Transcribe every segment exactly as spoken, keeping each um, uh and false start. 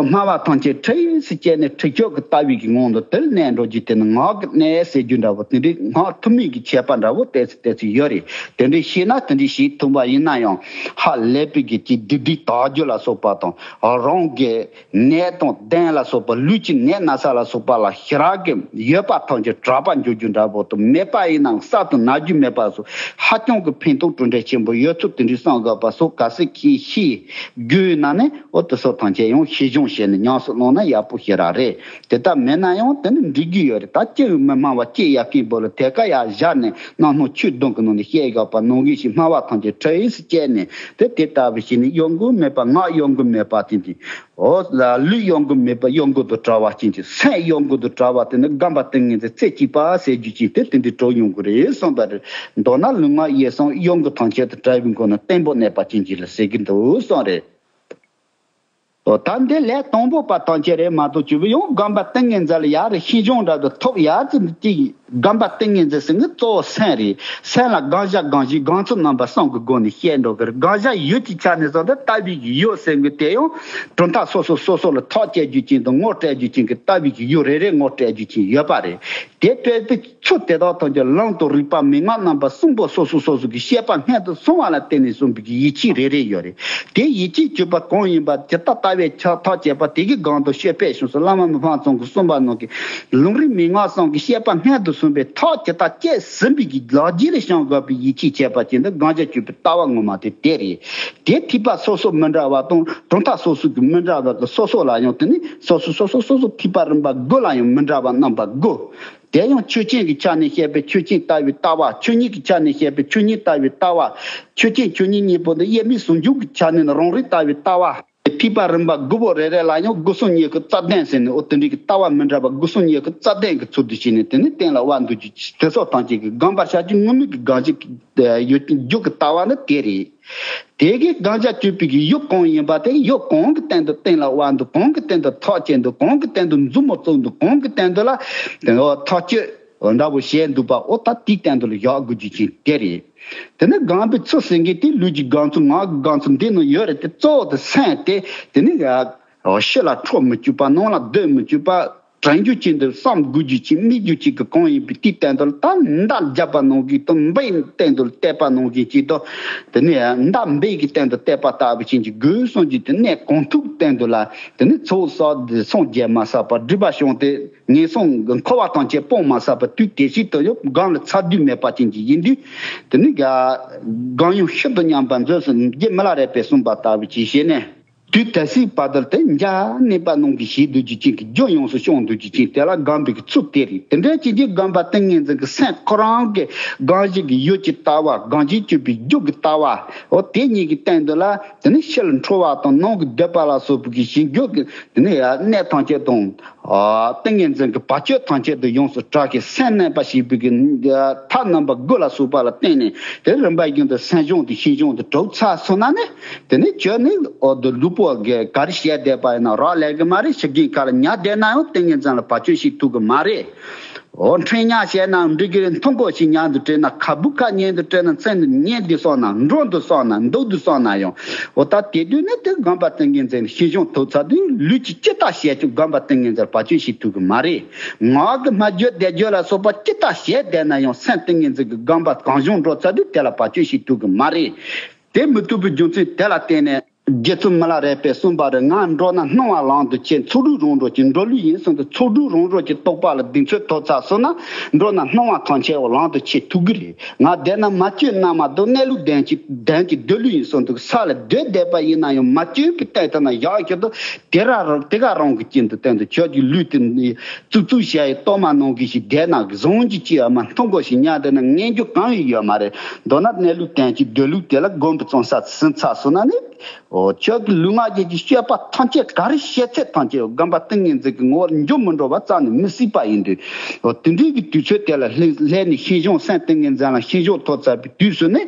སྨྲ་བ་ཐམས་ཅད་ཁྲིད་ཡིན་ཟེར་བྱས་ནས་ཁྲིད་ཆོག་གི་ལྟ་བའི་གི་ངང་དུ་དེར་གནས་འགྲོ་རྒྱུ་དེ་ནི་ངག་གི་གནས་ཟེར་རྒྱུ་འདྲ་བོ་དེ་འདྲའི་སྔགས་ཐུན་མིན་གྱི་ཁྱད་པར་འདྲ་བོ་ཏོག་ཙམ་ཏོག་ཙམ་ཡོད་རེད། དེ་འདྲའི་ཤེས་ན་དེ་འདྲའི་ཤེས་ཐུབ་པ་ཡིན་ན་ཡང་ཧ་ལས་པའི་གི་ཅིག་སྡིག་སྒྲིབ་དག་རྒྱུ་ལ་སོགས་པ་དང་རང་གི་ནད་དང་གདོན་ལ་སོགས་པ་ལུས་ཀྱི་ནད་ན་ཚ་ལ་སོགས་པ་ལ་ཞེ་དྲག་གི་ཡོད་པ་ཐམས་ཅད་དྲག་པ་འགྱུར་རྒྱུ་འདྲ་བོ་དང་མེད་པ་ཡིན་ནའང་གསར་དུ་ན་རྒྱུ་མེད་པ་སོགས་ཧ་ཅང་གི་ཕན་ཐོགས་གྲུབ་འབྲས་ཆེན་པོ་ཡོད་ཚུལ་དེ་འདྲའི་གསུང་དགོས་པ་སོགས་གལ་སྲིད་ཁྱེད་ཤེས་དགོས་ན་ནི། འོ་དེ་སོགས་ཐམས་ཅད་ཡང་ཤེས་སྦྱོང་བྱས་ནས་ཉམས་སུ་བླངས་ན་ཡག་པོ་ཞེ་དྲག་རེད། དེ་ལྟར་མེད་ན་ཡང་དེ་ནི་འགྲིག་གི་ཡོད་རེད། ད་ཅི་ཡང་མི་སྨྲ་བ་ཅི་ཡང་སྐད་འབོད་ལ་དེ་ཀ་ཡར་བཞག་ནས་རྣམ་སྣང་ཆོས་སྡོམ་གྱི་ནང་ནས་བཤད་དགོས་པ་ནང་བཞིན་ཞིག་སྨྲ་བ་ཐམས་ཅད་ཁྲིད་ཡིན་ཟེར་བྱས་ནས་དེ་དེ་ལྟ་བུ་ཞིག་ནི་གཡོ་འགུལ་མེད་པ་ངག་གཡོ་འགུལ་མེད་པ་དེ་འདི། འོ་ལ་ལུས་གཡོ་འགུལ་མེད་པ་གཡོ་འགུལ་དུ་བྲལ་བ་ཅན་གྱི་སེམས་གཡོ་འགུལ་དུ་བྲལ་བ་དེ་ནི་སྒོམ་པ་ཏིང་ངེ་འཛིན་རྩེ་གཅིག་པ་ཟེར་རྒྱུ་ཅན་དེ་དེ་འདི་གྲུབ་ཡོང་གི་རེད་གསུངས་པ་རེད། མདོར་ན་ལུས་ངག་ཡིད་གསུམ་གཡོ་འགུལ་ཐམས་ཅད་དུ་བྲལ་བའི་སྒོ་ནས་བརྟན་པོ་གནས་པ་ཅན་གྱི་ལ་ཟེར་གྱི་འདུག་གསུངས་རེད། ཨོ་ད་འདི་ལས་དང་པོ་པ་ཐམས་ཅད་རེད་མ་གཏོགས་ཆུ་བོ་ཡང་སྒོམ་པ་ཏིང་ངེ་འཛིན་ལ་ཡར་རེ་ཤེས་སྦྱོང་འདྲ་དུ་ཐོབ་ཡར་ཙམ་ཅིག་སྒོམ་པ་ཏིང་ངེ་འཛིན་ཟེར་ནི་གཙོ་བོ་སེམས་རེད། སེམས་ལ་གང་བཞག་གང་ཞིག་གང་ཚུལ་རྣམ་པ་གསུམ་གྱི་སྒོ་ནས་བཤད་འགྲོ་གི་རེད། གང་བཞག་ཡུལ་གྱི་ཆ་ནས་བཟོ་འདི་ལྟ་བའི་གི་ཡུལ་ཟེར་གི་དེ་ཡང་གྲུབ་མཐའ་སོ་སོ་སོ་སོ་ལ་ཐག་བཅད་རྒྱུ་ཅན་དང་ངོ་སྤྲད་རྒྱུ་ཅན་གྱི་ལྟ་བའི་གི་ཡུལ་རེ་རེ་ངོ་སྤྲད་རྒྱུ་ཅན་ཡོད་པ་རེད། དེ་སྤྲད་པའི་ཚུལ་དེ་དག་ཐམས་ཅད་ལམ་དང་རིགས་པ་མན་ངག་རྣམ་པ་གསུམ་པོ་སོ་སོ་སོ་སོ་གི་ཤེས་པ་སྔོན་དུ་སོང་བ་ལ་བརྟེན་ནས་གསུངས་པའི་ཡིད་ཆེས་རེ་རེ་ཡོད་རེད། དེ་ཡིད་ཆེས་བྱེད་པ་གང་ཡིན་པ་ཇི་ལྟར་ལྟ་བའི་ཆ་ཐག་བཅད་པ་དེ་གི་སྒང་དུ་ཤོད་པའི་གཞུང་སུ་བླ་མ་མི་ཕམ་ཚང་གིས་གསུངས་པ་ནང་གི་ལམ་རིགས་མན་ངག་གསུམ་གྱི་ཤེས་པ་སྔོན་དུ་སོང་བའི་ཐག་ཇི་ལྟར་བཅད་ཟིན་པའི་གི་ལག་རྗེས་ལ་བྱང་དགོས་པའི་ཡིད་ཆེས་བྱས་པ་ཅན་དུ་གང་བྱ་སྤྱོད་པའི་ལྟ་བ་ངོ་མ་དེ་དེ་རེད། དེ་ཐེག་པ་སོ་སོ་མི་འདྲ་བ་དང་གྲུབ་མཐའ་སོ་སོ་གི་མི་འདྲ་བ་དང་སོ་སོ་ལ་ཡང་དེ་ནི་སོ་སོ་སོ་སོ་སོ་སོ་ཐེག་པ་རིམ་པ་དགུ་ལ་ཡང་མི་འདྲ་བ་རྣམ་པ་དགུ། དེ་ཡང་ཆོས་ཅན་གྱི་ཆ་ནས་བཤད་པའི་ཆོས་ཅན་ལྟ་བའི་ལྟ་བ། ཆོས་ཉིད་ཀྱི་ཆ་ནས་བཤད་པའི་ཆོས་ཉིད་ལྟ་བའི་ལྟ་བ། ཆོས་ཅན་ཆོས་ཉིད་གཉིས་པོ་འདི་དབྱེར་མེད་ཟུང་འཇུག་གི་ཆ་ནས་ནི་རང་རིག་ལྟ་བའི་ལྟ་བ། ཐེག་པ་རིམ་པ་དགུ་པོ་རེ་རེ་ལ་ཡང་སྒོ་གསུམ་རྙེད་བཀུར་རྩ་ལྡན་ཟེར་ནས་འོ་དེ་འདྲའི་གི་ལྟ་བ་མི་འདྲ་བ་སྒོ་གསུམ་རྙེད་བཀུར་རྩ་ལྡན་གྱི་ཚུལ་དུ་བྱས་ནས་དེ་ནི་གཏན་ལ་དབབ་འདུག་ཅིང་དེ་སོགས་ཐམས་ཅད་ཀྱི་སྒོམ་པར་བྱ་རྒྱུ་དངོས་མེད་ཀྱི་གང་ཞིག་ཡོད་རྒྱུ་གི་ལྟ་བ་ནི་དེ་རེད། དེ་གའི་གང་བྱ་སྤྱོད་པའི་གི་ཡུལ་གང་ཡིན་པ་དེ་ཡུལ་གང་གི་སྟེང་དུ་གཏན་ལ་དབབ་འདུག་གང་གི་སྟེང་དུ་ཐག་བཅད་འདུག་གང་གི་སྟེང་དུ་མཛུབ་མོ་བཙུགས་འདུག་གང་གི་སྟེང་དུ་ལ་དེ་ཐག་གཅོད་འདྲ་བོ་བྱས་འདུག་པ་འོ་ད་དེའི་སྟེང་དུ་ལ་བཞག་དགོས་རྒྱུ་ཅན་དེ་རེད། དེ་ནི་སྒོམ་པའི་ཚུལ་ཟེར་མཁན་དེ་ལུས་ཀྱི་སྒོམ་ཚུལ་ངག་གི་སྒོམ་ཚུལ་འདི་ནང་ཡོད་རེད་དེ་གཙོ་བོ་དེ་སེམས་དེ་དེ་ནི་ཕྱི་ལ་འཕྲོག་མི་བཅུག་པ་ནང་ལ་སྡོད་མི་བཅུག་པ། དྲན་རྒྱུ་ཅན་དུ་བསམ་དགོས་རྒྱུ་ཅན་དམིགས་རྒྱུ་ཅན་གྱི་གང་ཡིན་པའི་དེའི་སྟེང་དུ་ད་མདའ་བརྒྱབ་པ་ནང་བཞིན་དུ་འབའ་ཡི་སྟེང་དུ་གཏད་པ་ནང་བཞིན་ཅིག་ཏུ་དེ་ནས་མདའ་འབའ་ཡི་སྟེང་དུ་གཏད་པ་ལྟ་བུ་ཅན་གྱི་སྒོས་སོང་རྒྱུ་དེ་གནས་གང་ཐུག་སྟེང་དུ་ལ་དེ་ནས་ཚོགས་བསགས་ཏེ་སངས་རྒྱས་མ་ཟག་པ་སྒྲིབ་པ་བྱང་སྟེ་ངན་སོང་གི་འཁོར་བ་ཐམས་ཅད་སྤོང་མ་ཟག་པ་དུས་དེ་ཞིག་ཏུ་ཡང་སྒོམ་ལ་ཚ་དུས་མེད་པ་ཅན་གྱི་ཡིན་དུས་དེ་ནས་སྒོམ་ཡང་ཤིན་ཏུ་མཉམ་པར་མཛོད་ཟེར་རྗེ་མི་ལ་རས་པས་གསུངས་པ་ལྟ་བུ་ཅིག་བྱས་ནས། དུས་དེ་སྲིད་བར་དུ་དེ་འཇགས་གནས་པ་ནང་གི་ཞིག་འདུག་རྒྱུ་ཅན་གྱི་རྒྱུ་ཡོངས་སུ་སྐྱོང་འདུག་རྒྱུ་ཅན་དེ་ལ་སྒོམ་པའི་ཚུལ་དེ་རེད། དེ་འདྲའི་ཅིག་གིས་སྒོམ་པ་ཏིང་ངེ་འཛིན་གྱི་སེམས་ཁོ་རང་གི་གང་ཞིག་གི་ཡུལ་གྱི་ལྟ་བ་གང་ཞིག་སྤྱོད་པའི་རྒྱུ་གི་ལྟ་བ་འོ་དེ་གཉིས་ཀྱི་སྟེང་དུ་ལ་དེ་ནི་ཕྱི་ལ་འཕྲོ་བ་དང་ནང་གི་སྡོད་པ་ལ་སོགས་པའི་གི་ཞིང་རྒྱུ་གི་དེ་ནི་གནས་ཐམས་ཅད་དང་། ཏིང་ངེ་འཛིན་གྱི་བར་ཆད་ཐམས་ཅད་དུ་ཡོངས་སུ་དྲག་གི་སེམས་གནས་པ་ཞེས་པའི་གི་ཐབས་རྣམ་པ་དགུ་ལ་སོགས་པ་ལ་བརྟེན་ནས་དེ་རིམ་པ་བཞིན་དུ་སེམས་སྦྱོང་དེ་ཤེས་སྦྱོང་དེ་གྲུབ་ཚར་སོང་ན་ནི་དེ་ནི་ཁྱོད་ནི་འོ་དུ་ལུས་པོ་གི་ག་རེ་བྱས་བསྡད་པ་ཡིན་ན་རག་ལས་གི་མ་རེད། ཕྱི་རྒྱལ་ཁ་ལ་ཉལ་བསྡད་ན་ཡང་ཏིང་ངེ་འཛིན་ལ་བར་ཆད་བྱེད་ཐུབ་གི་མ་རེད། འོ་འཕྲིན་ཉག་བཤད་ན་འགྲིག་གི་རེད། མཐུན་པོ་ཞིག་ཉལ་དུ་བྲེལ་ན་ཁ་སྦུག་ཁ་ཉལ་དུ་བྲེལ་ན་མཚན་དུ་ཉལ་དུ་སོང་ན་འགྲོ་དུ་སོང་ན་འདུག་དུ་སོང་ན་ཡང་འོ་ད་དེ་དུས་ནི་དེ་སྒོམ་པ་ཏིང་ངེ་འཛིན་ཤེས་སྦྱོང་ཐོབ་ཚར་དུས་ལུས་ཀྱི་ཅི་ལྟར་བྱས་ཀྱང་སྒོམ་པ་ཏིང་ངེ་འཛིན་བར་ཆད་བྱེད་ཐུབ་གི་མ་རེད། ངག་གི་སྨྲ་བརྗོད་བཟླས་བརྗོད་ལ་སོགས་པ་ཅི་ལྟར་བྱས་བསྡད་ན་ཡང་སེམས་ཏིང་ངེ་འཛིན་གྱི་སྒོམ་པ་གང་བྱུང་འགྲོ་ཚར་དུས་དེ་ལ་བར་ཆད་བྱེད་ཐུབ་གི་མ་རེད། དེ་མི་ཐུབ་པའི་རྒྱུ་མཚན་དེ་ལ་བརྟེན་ནས། རྗེ་བཙུན་མི་ལ་རས་པས་གསུངས་པ་རེད། ང་འགྲོ་ན་སྣང་བ་ལམ་དུ་ཆས། ཚོགས་དྲུག་རང་གྲོལ་གྱི་འགྲོ་ལུགས་ཡིན་གསུངས་ཏེ། ཚོགས་དྲུག་རང་གྲོལ་གྱི་རྟོགས་པ་ལ་གདེང་ཚོད་ཐོབ་ཚར་སོང་ན་འགྲོ་ན་སྣང་བ་ཐམས་ཅད་འོ་ལམ་དུ་ཆས་ཐུབ་ཀྱི་རེད། ང་བསྡད་ན་མ་བཅོས་རྣལ་མ་སྡོད། གནས་ལུགས་ལྡན་གྱི་ལྡན་གྱི་སྡོད་ལུགས་ཡིན་གསུངས་འདུག་ས་ལ་སྡོད་བསྡད་པ་ཡིན་ན་ཡང་མ་བཅོས་པའི་སྟེང་དུ་ན་བཞག་ཁྱེར་དུ་དེ་ར་དེ་ག་རང་གི་རྐྱེན་དུ་བསྟན་དུ་ཁྱོད་ཀྱི་ལུས་དེ་བཙུགས་བཙུགས་བྱས་ཡི་གཏོར་མ་ནང་གི་ཞིག་བསྡད་ན་བཟང་གི་ཅི་ཡོད་མ་མཐོང་གོ་ཞིག་ཉལ་བསྡད་ན་ངན་རྒྱུ་གང་ཡང་ཡོད་མ་རེད། མདོར་ན་གནས་ལུགས་ལྡན་གྱི་སྡོད་ལུགས་དེ་ལ་སྒོམ་པའི་བཙོང་ས་ཟིན་ཚར་སོང་ན་ནི། འོ་ཁྱོད་ཀྱི་ལུས་ངག་ཡིད་ཀྱི་སྤྱོད་པ་ཐམས་ཅད་ག་རེ་བྱེད་ཚད་ཐམས་ཅད་སྒོམ་པ་ཏིང་ངེ་འཛིན་གྱི་ངོ་བོར་འཇོག་མི་འགྲོ་བ་རྩ་ནས་མི་སྲིད་པ་ཡིན་དུས། འོ་དེ་འདྲའི་གི་དུས་ཚོད་དེ་ལ་སླེབས་སླེབས་ནས་ཤེས་སྦྱོང་སེམས་ཏིང་ངེ་འཛིན་ལ་ཤེས་སྦྱོང་ཐོབ་ཚར་བའི་དུས་སུ་ནི།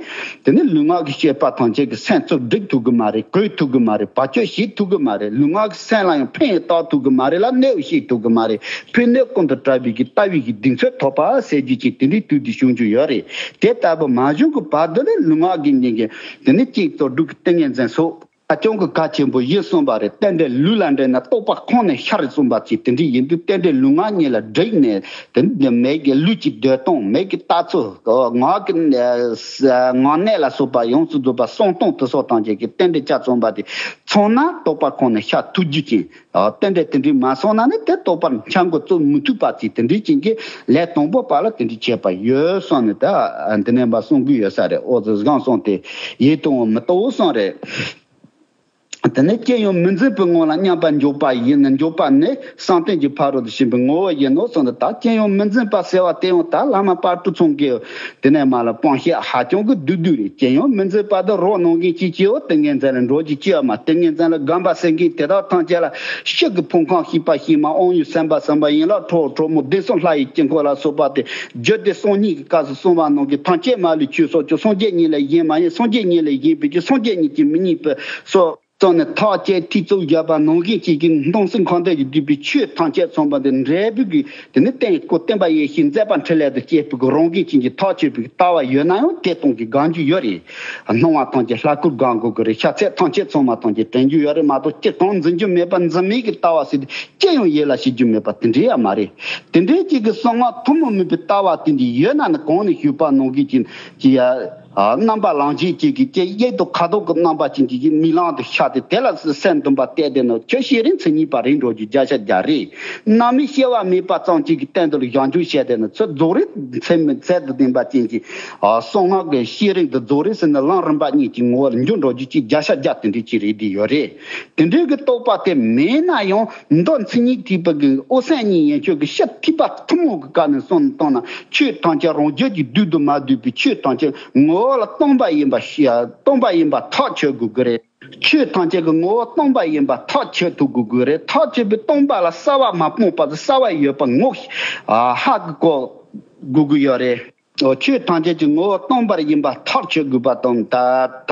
དེ་ནི་ལུས་ངག་གི་སྤྱོད་པ་ཐམས་ཅད་ཀྱི་སེམས་ཚོར་སྒྲིག་ཐུབ་གི་མ་རེད། གོས་ཐུབ་གི་མ་རེད། བར་ཆད་བྱེད་ཐུབ་གི་མ་རེད། ལུས་ངག་གི་སེམས་ལ་ཡང་ཕན་ཡང་བཏགས་ཐུབ་གི་མ་རེད་ལ་གནོད་བྱེད་ཐུབ་གི་མ་རེད། ཕན་གནོད་ཀུན་ཏུ་བྲལ་བའི་གི་ལྟ་བའི་གི་གདེང་ཚོད་ཐོབ་པ་ཟེར་རྒྱུ་ཅིག་དེ་འདྲའི་དུས་དེ་བྱུང་རྒྱུ་ཡོད་རེད། དེ་ལྟ་བུ་མ་བྱུང་གི་བར་དུ་ནི་ལུས་ངག་གི་ཉིན་གྱི་དེ་ནི་གཅིག་ཏུ་སྒྲུབ་ཀྱི་ཏིང་ངེ་འཛིན་སོགས། ཧ་ཅང་གི་གལ་ཆེན་པོ་ཡིན་གསུངས་པ་རེད། རྟེན་འབྲེལ་ལུས་ལ་འབྲེལ་ན་རྟོགས་པ་ཁོང་ནས་ཤར་གསུངས་པ་ཅིག་དེ་འདྲ་ཡིན་དུས། རྟེན་འབྲེལ་ལུས་ངག་གཉིས་ལ་བསྒྲིགས་ནས་དེ་འདི་མེད་ཀྱི་ལུས་ཀྱི་འདོད་སྟངས། མེད་ཀྱི་ལྟ་ཚུལ། ངག་གི་ངག་གནད་ལ་སོགས་པ་ཡོངས་སུ་རྫོགས་པ་གསང་སྟངས་དེ་སོགས་ཐམས་ཅད་ཀྱི་རྟེན་འབྲེལ་ཆ་མཚོན་པ་དེ་མཚོན་ན། རྟོགས་པ་ཁོང་ནས་ཤར་ཐུབ་རྒྱུ་ཅན། རྟེན་འབྲེལ་དེ་འདྲ་མ་སོང་ན་ནི་དེ་རྟོགས་པར་འཆར་འགོད་རྩོམ་མི་ཐུབ་པ་ཅིག་དེ་འདྲ་ཅན་གྱི་ལས་དང་པོ་པ་ལ་དེ་འདྲ་བྱས་པ་ཡོད་གསུངས་ནས། ད་འདི་ནས་མ་གསུང་གི་ཡོད་ས་རེད། ཨོ་ཙི་སྒང་སོང་སྟེ་ཡིད་དུ་འོང་མི་ལྟ་བུ་སོང་རེད། དེ་ནས་ཅི་ཡང་མི་འཛིན་པའི་ངང་ལ་མཉམ་པར་འཇོག་པ་ཡིན། འཇོག་པ་ནི་བསམ་གཏན་གྱི་ཕ་རོལ་ཏུ་ཕྱིན་པའི་ངོ་བོ་ཡིན་ནོ་གསུངས་ཏེ། ད་ཅི་ཡང་མི་འཛིན་པ་ཟེར་བ་དེ་ཡང་ད་བླ་མ་དཔལ་སྤྲུལ་ཚང་གིས་དེ་ནས་མ་ལ་སྤང་བཤད་ཧ་ཅང་གི་བསྡུས་བསྡུས་རེད། ཅི་ཡང་མི་འཛིན་པ་དེ་རོ་ནང་བཞིན་གྱི་སྐྱེ་བོ་ཏིང་ངེ་འཛིན་ལ་འགྲོ་རྒྱུ་སྐྱེ་བ་མ། ཏིང་ངེ་འཛིན་ལ་སྒོམ་པ་ཟེར་མཁན་དེ་དག་ཐམས་ཅད་ལ་ཤེས་ཀྱི་ཕུང་ཁམས་ཤེས་པ་ཤེས་མ། དབང་ཡུལ་སེམས་པ་སེམས་པ་ཡན་ལག་ཁྲོ་བོ་ཁྲོ་མོ་བདེ་གསུམ་ལྷ་ཡི་དཀྱིལ་འཁོར་ལ་སོགས་པ་སྟེ། རྒྱུད་སྡེ་གསུམ་གཉིས་ཀྱི་སྐབས་སུ་གསུངས་པ་ནང་གི་ཐམས་ཅད་མ་ལུས་ཆོས་སོགས་ཀྱི་སངས་རྒྱས་ཉིད་ལས་གཞན་མ་ཡིན། སངས་རྒྱས་ཉིད་ལས་གཞན་པའི་ཆོས་སངས་རྒྱས་ཉིད་ཀྱིས་མི་རྙེད་པའི་སོགས་ཙམ་ནས་ཐག་བཅད་ཐེ་ཚོམ་བརྒྱབ་པ་ནང་བཞིན་གྱི་གི་མདོ་སེམས་ཁམས་ལྡན་གྱིས་བསྡུས་པའི་ཆོས་ཐམས་ཅད་ཚང་པ་འདི་འབྲས་བུ་གི་དེ་ནི་རྟེན་སྐུ་བསྟན་པ་ཡེ་ཤེས་མཛད་པ་འཕྲིན་ལས་དང་བཅས་པའི་གི་རང་བཞིན་ཅན་གྱི་ཐག་ཆོད་པའི་ལྟ་བ་ཡོད་ན་ཡང་དེ་སྟོང་གི་སྒང་རྒྱུ་ཡོད་རེད། སྣང་བ་ཐམས་ཅད་ལྷ་སྐུར་སྒང་དགོས་ཀྱི་རེད། ཤ་ཚད་ཐམས་ཅད་ཚང་མ་ཐམས་ཅད་དྲན་རྒྱུ་ཡོད་རེད་མ་གཏོགས། སྤྱིར་བཏང་འཛིན་རྒྱུ་མེད་པ། འཛིན་མེད་ཀྱི་ལྟ་བ་ཟེར་དུས་ཅི་ཡང་ཡིད་ལ་བྱེད་རྒྱུ་མེད་པ་དེ་འདྲ་ཡང་མ་རེད། དེ་འདྲའི་ཅིག་གི་གསང་སྔགས་ཐུན་མོང་མིན་པའི་ལྟ་བ་དེ་འདྲ་ཡོད་ན་ནི་གོང་ནས་ཞུས་པ་ནང་བཞིན་གྱི་ཅི་ཡ། རྣམ་པ་ལང་ཅིག་ཅིག་གི་ཅི་གཡས་དང་ཁ་དོག་གི་རྣམ་པ་ཅན་གྱི་རྨི་ལམ་དུ་ཤར་ཏེ་དེ་ལ་སེམས་འདུན་པ་གཏད་དེ་ནི་ཁྱོད་ཤེས་རིག་མཚན་ཉིད་པ་རེད་འགྲོ་རྒྱུ་བརྒྱ་ཆ་བརྒྱ་རེད། རྣམ་སྨིན་སྐྱེ་བ་མེད་པ་ཙམ་ཅིག་གི་སྟེང་དུ་ལ་བཞག་འཇུག་བྱས་ཏེ་ནི་ཚུར་རྫོགས་རིམ་ཚད་མེད་ཚད་དང་ལྡན་པ་ཅན་གྱི་གསང་སྔགས་ཀྱི་ཤེས་རིག་འདི་རྫོགས་རིམ་ཟེར་ནས་ལམ་རིམ་པ་གཉིས་ཀྱི་ངོ་བོར་འགྱུར་འགྲོ་རྒྱུ་ཅིག་བརྒྱ་ཆ་བརྒྱ་དེ་འདྲའི་ཅིག་རེད་དེ་ཡོད་རེད། དེ་འདྲའི་གི་རྟོགས་པ་དེ་མེད་ན་ཡང་མདོ་མཚན་ཉིད་ཐེག་པ་གི་འོད་གསལ་ཉིད་ཡན་ཆོད་ཀྱི་ཕྱི་ཐེག་པ་ཐུན་མོང་གི་སྐབས་ནས་བསམ་བློ་བཏང་ན། ཆོས་ཐམས་ཅད་རང་རྒྱུད་ཀྱི་བསྡུས་དང་མ་བསྡུས་པའི་ཆོས་ཐམས་ཅད་ངོ་བོ་ལ་སྟོང་པ་ཡིན་པ་ཤེས། སྟོང་པ་ཡིན་པ་ཐག་ཆོད་དགོས་ཀྱི་རེད། ཆོས་ཐམས་ཅད་ཀྱི་ངོ་བོ་སྟོང་པ་ཡིན་པ་ཐག་ཆོད་ཐུབ་དགོས་ཀྱི་རེད། ཐག་ཆོད་པའི་སྟོང་པ་ལ་གསལ་བ་མ་སྤངས་པ་དང་གསལ་བ་ཡོད་པ་ངོ་ཤེས་ཧ་གོ་དགོས་ཀྱི་ཡོད་རེད། ཆོས་ཐམས་ཅད་ཀྱི་ངོ་བོ་སྟོང་པར་ཡིན་པ་ཐག་ཆོད་དགོས་པ་དང་། ད་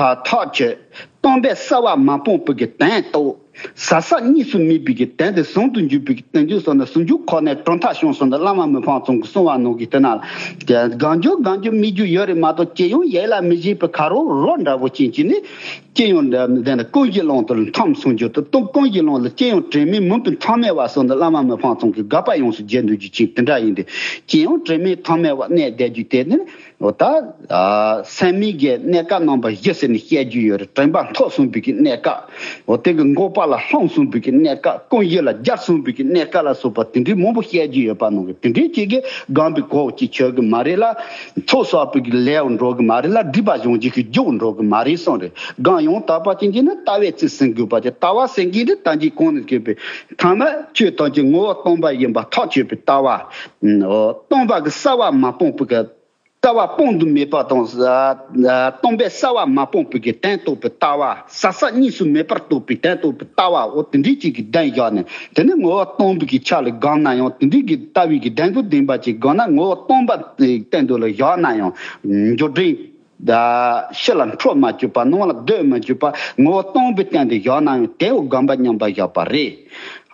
ད་ཐག་ཆོད། སྟོང་པའི་གསལ་བ་མ་སྤངས་པའི་གི་དོན་རྟོགས། ཟག་ཟག་གཉིས་སུ་མེད་པའི་གི་དོན་དེ་ཟུང་དུ་འཇུག་པའི་གི་དོན་བྱེད་སོགས་ནི་ཟུང་འཇུག་ཁོ་ནའི་གྲུབ་མཐའ་བྱུང་སོགས་ནི་བླ་མ་མི་ཕམ་ཚང་གིས་གསུངས་པ་ནང་གི་དེ་ན་ལ་སྒང་འཇུག་སྒང་འཇུག་སྨྲས་རྒྱུ་ཡོད་རེད་མ་གཏོགས། ཅི་ཡང་ཡིད་ལ་མི་བྱེད་པའི་ཁ་རོག་རོ་འདྲ་བོ་ཅན་གྱི་ནི་ཅི་ཡང་འདི་ནི་ཀུན་གཞི་ལམ་དུ་མཐོང་སོང་རྒྱུ་དང་། ཀུན་གཞི་ལམ་ལ་ཅི་ཡང་དྲན་མེད་མུན་པའི་མཐའ་མེད་པ་སོགས་འདི་བླ་མ་མི་ཕམ་ཚང་གི་དགག་པ་ཡོངས་སུ་བརྗོད་འདུག་རྒྱུ་ཅིག་དེ་འདྲ་ཡིན་ཏེ། ཅི་ཡང་དྲན་མེད་མཐའ་མེད་པ་གནས་བསྡད་རྒྱུ་དེ་ནི་འོ་ད་སེམས་མེད་ཀྱི་གནས་སྐབས་རྣམ་པ་བཞི་ཟེར་ནས་བཤད་རྒྱུ་ཡོད་རེད། དྲན་པ་མཐོ་སོང་བའི་གི་གནས་སྐབས། འོ་དེ་གི་འགོག་པ་ལ་ལྷུང་སོང་བའི་གི་གནས་སྐབས། ཀུན་གཞི་ལ་སྦྱར་སོང་བའི་གི་གནས་སྐབས་ལ་སོགས་པ་དེ་འདྲའི་མང་པོ་བཤད་རྒྱུ་ཡོད་པ་ནང་གི། དེ་འདྲའི་ཅིག་གིས་སྒོམ་པའི་གོ་ཅིག་ཆོད་གི་མ་རེད་ལ། ཚོགས་བསགས་པའི་གི་ལས་འགྲོ་གི་མ་རེད་ལ། སྒྲིབ་པ་སྦྱང་རྒྱུ་གི་རྒྱུ་འགྲོ་གི་མ་རེད་གསུངས་རེད། སྒོམ་ཡང་དག་པ་ཅན་གྱི་ནི་ལྟ་བའི་རྩིས་ཟིན་དགོས་པ་ཅིག་ལྟ་བ་ཟེར་མཁན་དེ་ད་གིན་གོང་ནས་བཤད་པའི་ཐ་མ་ཆོས་ཐམས་ཅད་ངོ་བོ་སྟོང་པ་ཡིན་པ་ཐག་ཆོད་པའི་ལྟ་བ། སྟོང་པ་གི་གསལ་བ་མ་སྤངས་པའི་གི་གསལ་བ་སྤང་དུ་མེད་པ་དང་། སྟོང་པའི་གསལ་བ་མ་སྤངས་པའི་གི་དོན་རྟོགས་པའི་ལྟ་བ། ཟག་ཟག་གཉིས་སུ་མེད་པར་རྟོགས་པའི་དོན་རྟོགས་པའི་ལྟ་བ། འོ་དེ་འདྲའི་ཅིག་གི་གདན་བཞག་ནས། དེ་ནི་ངོ་བོ་སྟོང་པའི་གི་ཆ་ལ་སྒོམ་ན་ཡང་། དེ་འདྲའི་གི་ལྟ་བའི་གི་གདན་དུ་ལྡན་པ་ཅིག་སྒོམ་ན། ངོ་བོ་སྟོང་པ་སྟེང་དུ་ལ་བཞག་ན་ཡང་འགྱུར་འགྲོས་ཕྱི་ལ་འཕྲོ་མ་བཅུག་པ། ནང་ལ་སྡོད་མ་བཅུག་པ། ངོ་བོ་སྟོང་པའི་སྟེང་དུ་བཞག་ན་ཡང་དེའོ་སྒོམ་པ་མཉམ་པར་བཞག་པ་རེད།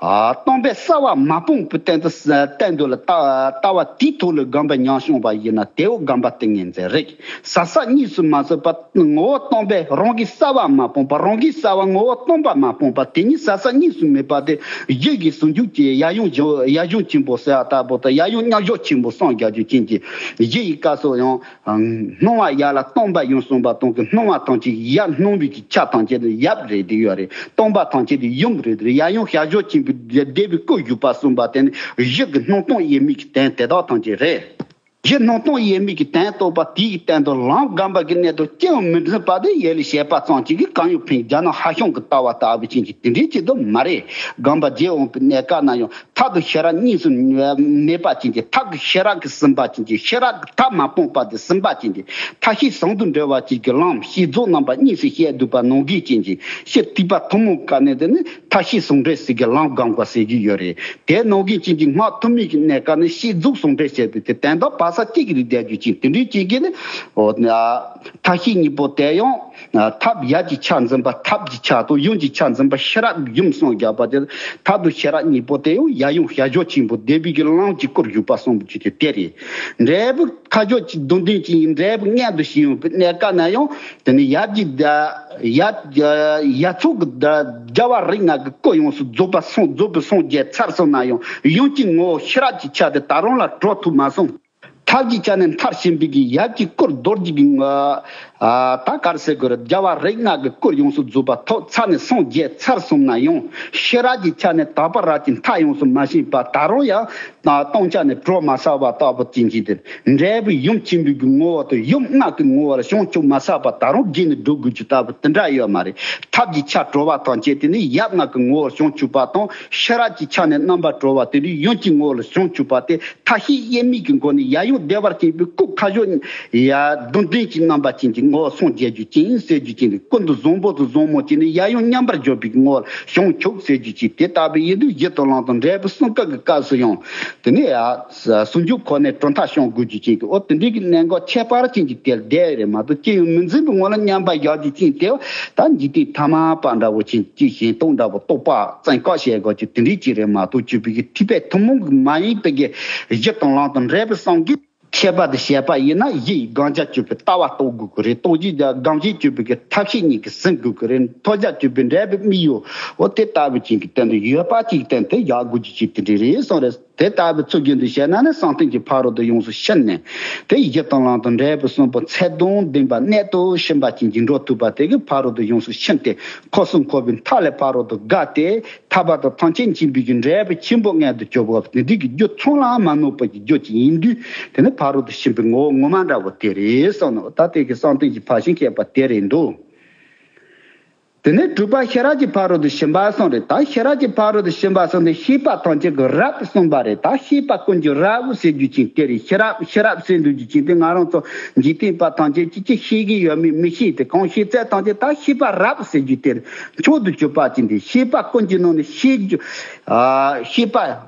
སྟོང་པའི་གསལ་བ་མ་སྤངས་པའི་སྟེང་དུ། སྟེང་དུ་ལ་ལྟ་ལྟ་བ་དེའི་ཐོག་ལ་སྒོམ་པ་ཉམས་བྱུང་བ་ཡིན་ན་དེའོ་སྒོམ་པ་ཏིང་ངེ་འཛིན་རེད། ཟག་ཟག་གཉིས་སུ་མ་ཟད་པ། ངོ་བོ་སྟོང་པའི་རང་གི་གསལ་བ་མ་སྤངས་པ། རང་གི་གསལ་བ་ངོ་བོ་སྟོང་པ་མ་སྤངས་པ། དེ་གཉིས་ཟག་ཟག་གཉིས་སུ་མེད་པ་དེ་གཞི་གི་ཟུང་འཇུག་གི་ཡ་ཡང་ཡ་ཡང་ཆེན་པོ་ཟེར་བ་ལྟ་བུ་དང་། ཡ་ཡང་མཉམ་བཞག་ཆེན་པོ་གསུམ་རྒྱག་རྒྱུ་ཅན་གྱི་གཞི་ཡི་སྐབས་སུ་ཡང་སྣང་བ་ཡར་ལ་སྟོང་པ་ཡང་གསུངས་པ་དང་གི། སྣང་བ་ཐམས་ཅད་ཡར་སྣང་བའི་གི་ཆ་ཐམས་ཅད་ནི་ཡབ་རེད་དེ་ཡོད་རེད། སྟོང་པ་ཐམས་ཅད་དེ་ཡུམ་རེད་དེ། ཡ་ཡང་ཞབས་ཞུམ་ཆེན་པོའི་བཟླས་པའི་སྐུ་བཞུགས་པ་གསུངས་པ་དེ་ནི་གཞི་གི་སྣང་སྟོང་དབྱེར་མེད་ཀྱི་དོན་དེ་དག་ཐམས་ཅད་རེད། གཞི་སྣང་སྟོང་དབྱེར་མེད་ཀྱི་དོན་རྟོགས་པ་དེའི་སྟེང་དུ་ལམ་སྒོམ་པ་གི་གནད་དུ་ཅི་ཡང་མི་འཛིན་པ་དེ་ཡེ་ལི་བྱེད་པ་ཙམ་གཅིག་གིས་གང་ཡང་ཕན། རྒྱ་ནག་ཧ་ཤང་གི་ལྟ་བ་ལྟ་བུ་ཅན་གྱི་དེ་འདྲའི་ཅིག་ཏུ་མ་རེད། སྒོམ་པ་རྗེས་འོང་པའི་གནས་སྐབས་ན་ཡང་། མཐའ་དང་ཤེས་རབ་གཉིས་སུ་མེད་པ་ཅན་གྱི། མཐའ་གི་ཤེས་རབ་ཀྱིས་ཟིན་པ་ཅན་གྱི། ཤེས་རབ་ཀྱི་མཐའ་མ་སྤངས་པ་དེ་ཟིན་པ་ཅན་གྱི། མཐའ་བཞི་ཟུང་དུ་འབྲེལ་བ་ཅན་གྱི་ལམ་བསྐྱེད་རྫོགས་རྣམ་པ་གཉིས་སུ་བཤད་འདུག་པ་ནང་བཞིན་ཅན་གྱི། ཕྱི་ཐེག་པ་ཐུན་མོང་གི་སྐབས་ནས་དེ་ནི་མཐའ་བཞི་ཟུང་འབྲེལ་ཟེར་གྱི་ལམ་སྒོམ་དགོས་ཟེར་གྱི་ཡོད་རེད། དེ་ནང་བཞིན་ཅན་གྱི་སྔགས་ཐུན་མོང་གི་གནས་སྐབས་ནི་བསྐྱེད་རྫོགས་ཟུང་འབྲེལ་བྱས་པའི་དེ་དོན་དམ་བག་ཆགས་གཅིག་གི་རིགས་བསྡད་རྒྱུ་ཅན་དེ་འདྲའི་ཅན་གྱི་ནི། འོ་ན་མཐའ་བཞི་གཉིས་པོ་དེ་ཡང་། ཐབས་ཡབ་ཀྱི་ཆ་འཛིན་པ་ཐབས་ཀྱི་ཆ་དང་ཡུམ་གྱི་ཆ་འཛིན་པ་ཤེས་རབ་ཡུམ་གསུམ་བརྒྱབ་པ་དེ་ཐབས་དང་ཤེས་རབ་གཉིས་པོ་དེ་ཡང་ཡབ་ཡུམ་ཞལ་བཞུགས་ཆེན་པོ་སྡེ་པའི་གི་ལམ་གྱི་སྐོར་བཞུགས་པ་གསུངས་པ་ཅིག་དེ་དེ་རེད། འབྲས་བུ་ཁ་ཕྱོགས་ཀྱི་སྡོམ་ལྡན་གྱི་འབྲས་བུ་མངལ་དུ་ཞིག་ཡོང་བའི་གནས་སྐབས་ན་ཡང་དེ་ནི་ཡབ་ཀྱི་ཡབ་ཡབ་ཚོགས་ཀྱི་རྒྱལ་བ་རིགས་ལྔ་གི་སྐུ་ཡོངས་སུ་རྫོགས་པ་སངས་རྫོགས་པའི་སངས་རྒྱས་ཚར་སོང་ན་ཡང་ཡུམ་གྱི་ངོ་བོ་ཤེས་རབ་ཀྱི་ཆ་དེ་ད་རུང་ལ་གྲོལ་ཐུབ་མ་སོང་། ཐབས་ཀྱི་ཆ་ནས་མཐར་ཕྱིན་པའི་གི་ཡབ་ཀྱི་སྐུར་རྡོ་རྗེ་གི་ང་ཨ་ད་གར་སེ་གུར་རྒྱལ་བ་རིགས་ལྔ་གི་སྐུར་ཡོངས་སུ་རྫོགས་པ་ཐོབ་ཚར་ནས་སངས་རྒྱས་ཚར་སོང་ན་ཡང་ཤེས་རབ་ཀྱི་ཆ་ནས་དག་པ་རབ་ཀྱི་མཐའ་ཡོངས་སུ་མ་ཕྱིན་པ་ད་རུང་ཡང་སྟོང་ཆ་ནས་གྲོལ་མ་ཚར་བ་ལྟ་བུ་ཅན་གྱི་དེ་འབྲས་བུ་ཡུམ་ཆེན་པོའི་གི་ངོ་བོ་དང་ཡུམ་ལྔ་གི་ངོ་བོ་ལ་བྱང་ཆུབ་མ་ཚར་བ་ད་རུང་རྒྱས་ནས་འགྲོ་དགོས་ཀྱི་ལྟ་བུ་དེ་འདྲ་ཡོད་མ་རེད། ཐབས་ཀྱི་ཆ་གྲོལ་བ་ཐམས་ཅད་དེ་ནི་ཡབ་ལྔ་གི་ངོ་བོ་བྱང་ཆུབ་པ་དང་ཤེས་རབ་ཀྱི་ཆ་ནས་རྣམ་པར་གྲོལ་བ་དེ་ནི་ཡུམ་གྱི་ངོ་བོ་ལ་བྱང་ཆུབ་པ་དེ། མཐའ་བཞི་དབྱེར་མེད་ཀྱི་སྒོ་ནས་ཡབ་ཡུམ་བདེ་བར་གཤེགས་པའི་སྐུ་ཁ་ཕྱོགས་ཡ་སྡོམ་ལྡན་གྱི་རྣམ་པ་ཅན་གྱི་ངོ་བོ་སངས་རྒྱས་རྒྱུ་ཅན་ཟེར་རྒྱུ་ཅན་ནི་ཀུན་ཏུ་བཟང་པོ་དང་བཟང་མོ་ཅན་ནི་ཡབ་ཡུམ་མཉམ་པར་སྦྱོར་བའི་ངོ་བོ་བྱང་ཆུབ་ཟེར་རྒྱུ་ཅན་དེ་ལྟ་བུ་ཡིན་དུས་གཞི་དང་ལམ་དང་འབྲས་བུ་གསུམ་ཀ་གི་སྐབས་སུ་ཡང་དེ་ནས་ཡ་ཟུང་འཇུག་ཁོ་ནས་གྲུབ་མཐའ་བྱང་དགོས་རྒྱུ་ཅན་གྱི་འོ་དེ་འདྲའི་གི་གནད་འགག་ཁྱད་པར་ཅན་གྱི་དེར་བསྡད་རེད་མ་གཏོགས་ཅི་ཡང་མི་འཛིན་པའི་ངོ་ལ་མཉམ་པར་བཞག་རྒྱུ་ཅན་དེ་ད་འཇིག་རྟེན་ཐ་མལ་པ་འདྲ་བོ་ཅན་གྱི་གཞན་སྟོང་འདྲ་བོ་རྟོགས་པ་བཙན་བཀག་བྱེད་དགོས་ཀྱི་དེ་འདྲའི་ཅིག་རེད་མ་གཏོགས་བཅུ་པའི་གི་ཐེག་པའི་ཐུན་མོང་གི་མ་ཡིན་པའི་གི་གཞི་དང་ལམ་དང་འབྲས་བུ་གསུམ་གྱི་ཁྱད་པར་དེ་བཤད་པ་ཡིན་ན་གཞི་ཡི་དགག་བྱ་གཅོད་པའི་ལྟ་བ་རྟོགས་དགོས་ཀྱི་རེད། རྟོགས་གཞི་དགག་བྱའི་གཅོད་པའི་གི་ཐབས་ཤེས་གཉིས་ཀྱིས་ཟིན་དགོས་ཀྱི་རེད། ཐོབ་བྱ་གཅོད་པའི་འབྲས་བུ་དམིགས་ཡུལ་འོ་དེ་ལྟ་བུ་ཅན་གྱི་སྟེང་དུ་ཡོད་པ་ཅིག་སྟེང་དུ་ཡག་དགོས་ཀྱི་ཅིག་དེ་འདྲ་རེད་གསུངས་རེད། དེ་ལྟ་བུ་ཚུལ་བཞིན་དུ་བཤད་ན་ནི་བསམ་གཏན་གྱི་ཕ་རོལ་ཏུ་ཡོངས་སུ་ཕྱིན་ནས་དེ་གཞི་དང་ལམ་དང་འབྲས་བུ་གསུམ་པོ་ཚད་དང་ལྡན་པ་གནད་དུ་ཕྱིན་པ་ཅན་གྱི་འགྲོ་ཐུབ་པ་དེ་གི་ཕ་རོལ་ཏུ་ཡོངས་སུ་ཕྱིན་ཏེ་འཁོར་གསུམ་འཁོར་བའི་མཐའ་ལས་ཕ་རོལ་ཏུ་བརྒལ་ཏེ། ཐར་པ་དང་ཐམས་ཅད་མཁྱེན་པའི་གི་འབྲས་བུ་ཆེན་པོ་མངོན་དུ་གྱུར་པ་དེ་འདི་གི་རྒྱུ་ཚང་ལའང་མ་ནོར་བ་གི་རྒྱུ་ཅིག་ཡིན་དུས་དེ་ནི་ཕ་རོལ་ཏུ་ཕྱིན་པའི་ངོ་བོ་ངོ་མ་འདྲ་བོ་དེ་རེད་གསུངས་ནོ། ད་དེ་གི་བསམ་གཏན་གྱི་ཕར་ཕྱིན་བཤད་པ་དེ་རེད་འདུག་དེ་ནས་དྲུག་པ་ཤེས་རབ་ཀྱི་ཕ་རོལ་ཏུ་ཕྱིན་པ་གསུངས་རེད། ད་ཤེས་རབ་ཀྱི་ཕ་རོལ་ཏུ་ཕྱིན་པ་གསུངས་ཏེ་ཤེས་པ་ཐམས་ཅད་ཀྱི་རབ་གསུངས་པ་རེད། ད་ཤེས་པ་ཀུན་གྱི་རབ་ཟེར་རྒྱུ་ཅིག་དེ་རེད། ཤེས་རབ་ཤེས་རབ་ཟེར་འདུག་རྒྱུ་ཅིག་དེ་ང་རང་ཚོ་འཇིག་རྟེན་པ་ཐམས་ཅད་ཀྱིས་ཅི་ཤེས་ཀྱི་ཡོད་མེད་མི་ཤེས་ཏེ་གང་ཤེས་ཚད་ཐམས་ཅད་ད་ཤེས་པ་རབ་ཟེར་རྒྱུ་དེ་རེད། མཆོག་ཏུ་གྱུར་པ་ཅན་དེ་ཤེས་པ་ཀུན་གྱི་ནང་ནས་ཤེས་རྒྱུ་ཨ་ཤེས་པ་